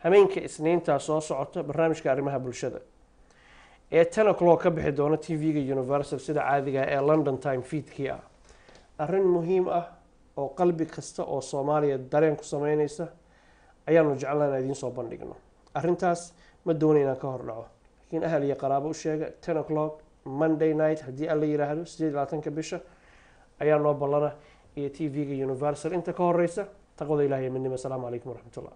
habeenka Isniintaa soo socota barnaamijka arrimaha bulshada ee 10 o'clock ka bixi doona TV-ga Universal sida caadiga ah ee London time feedkii ah. Arrin muhiim ah oo qalbi kasta oo Soomaaliya dareen ku sameyneysa ayaanu jeclaan inaan idiin soo bandhigno. Arrintaas ma doonay inaan ka hor dhaco, laakiin ahal iyo qaraabo u sheega. 10 o'clock Monday night, haddii Alla yiraahdo, 28-ka bisha ayaa noo ballana iyo TV-ga Universal. Inta ka horeysa, taqwada Ilahi iyo midnimo. Asalaamu calaykum waraxmatullah.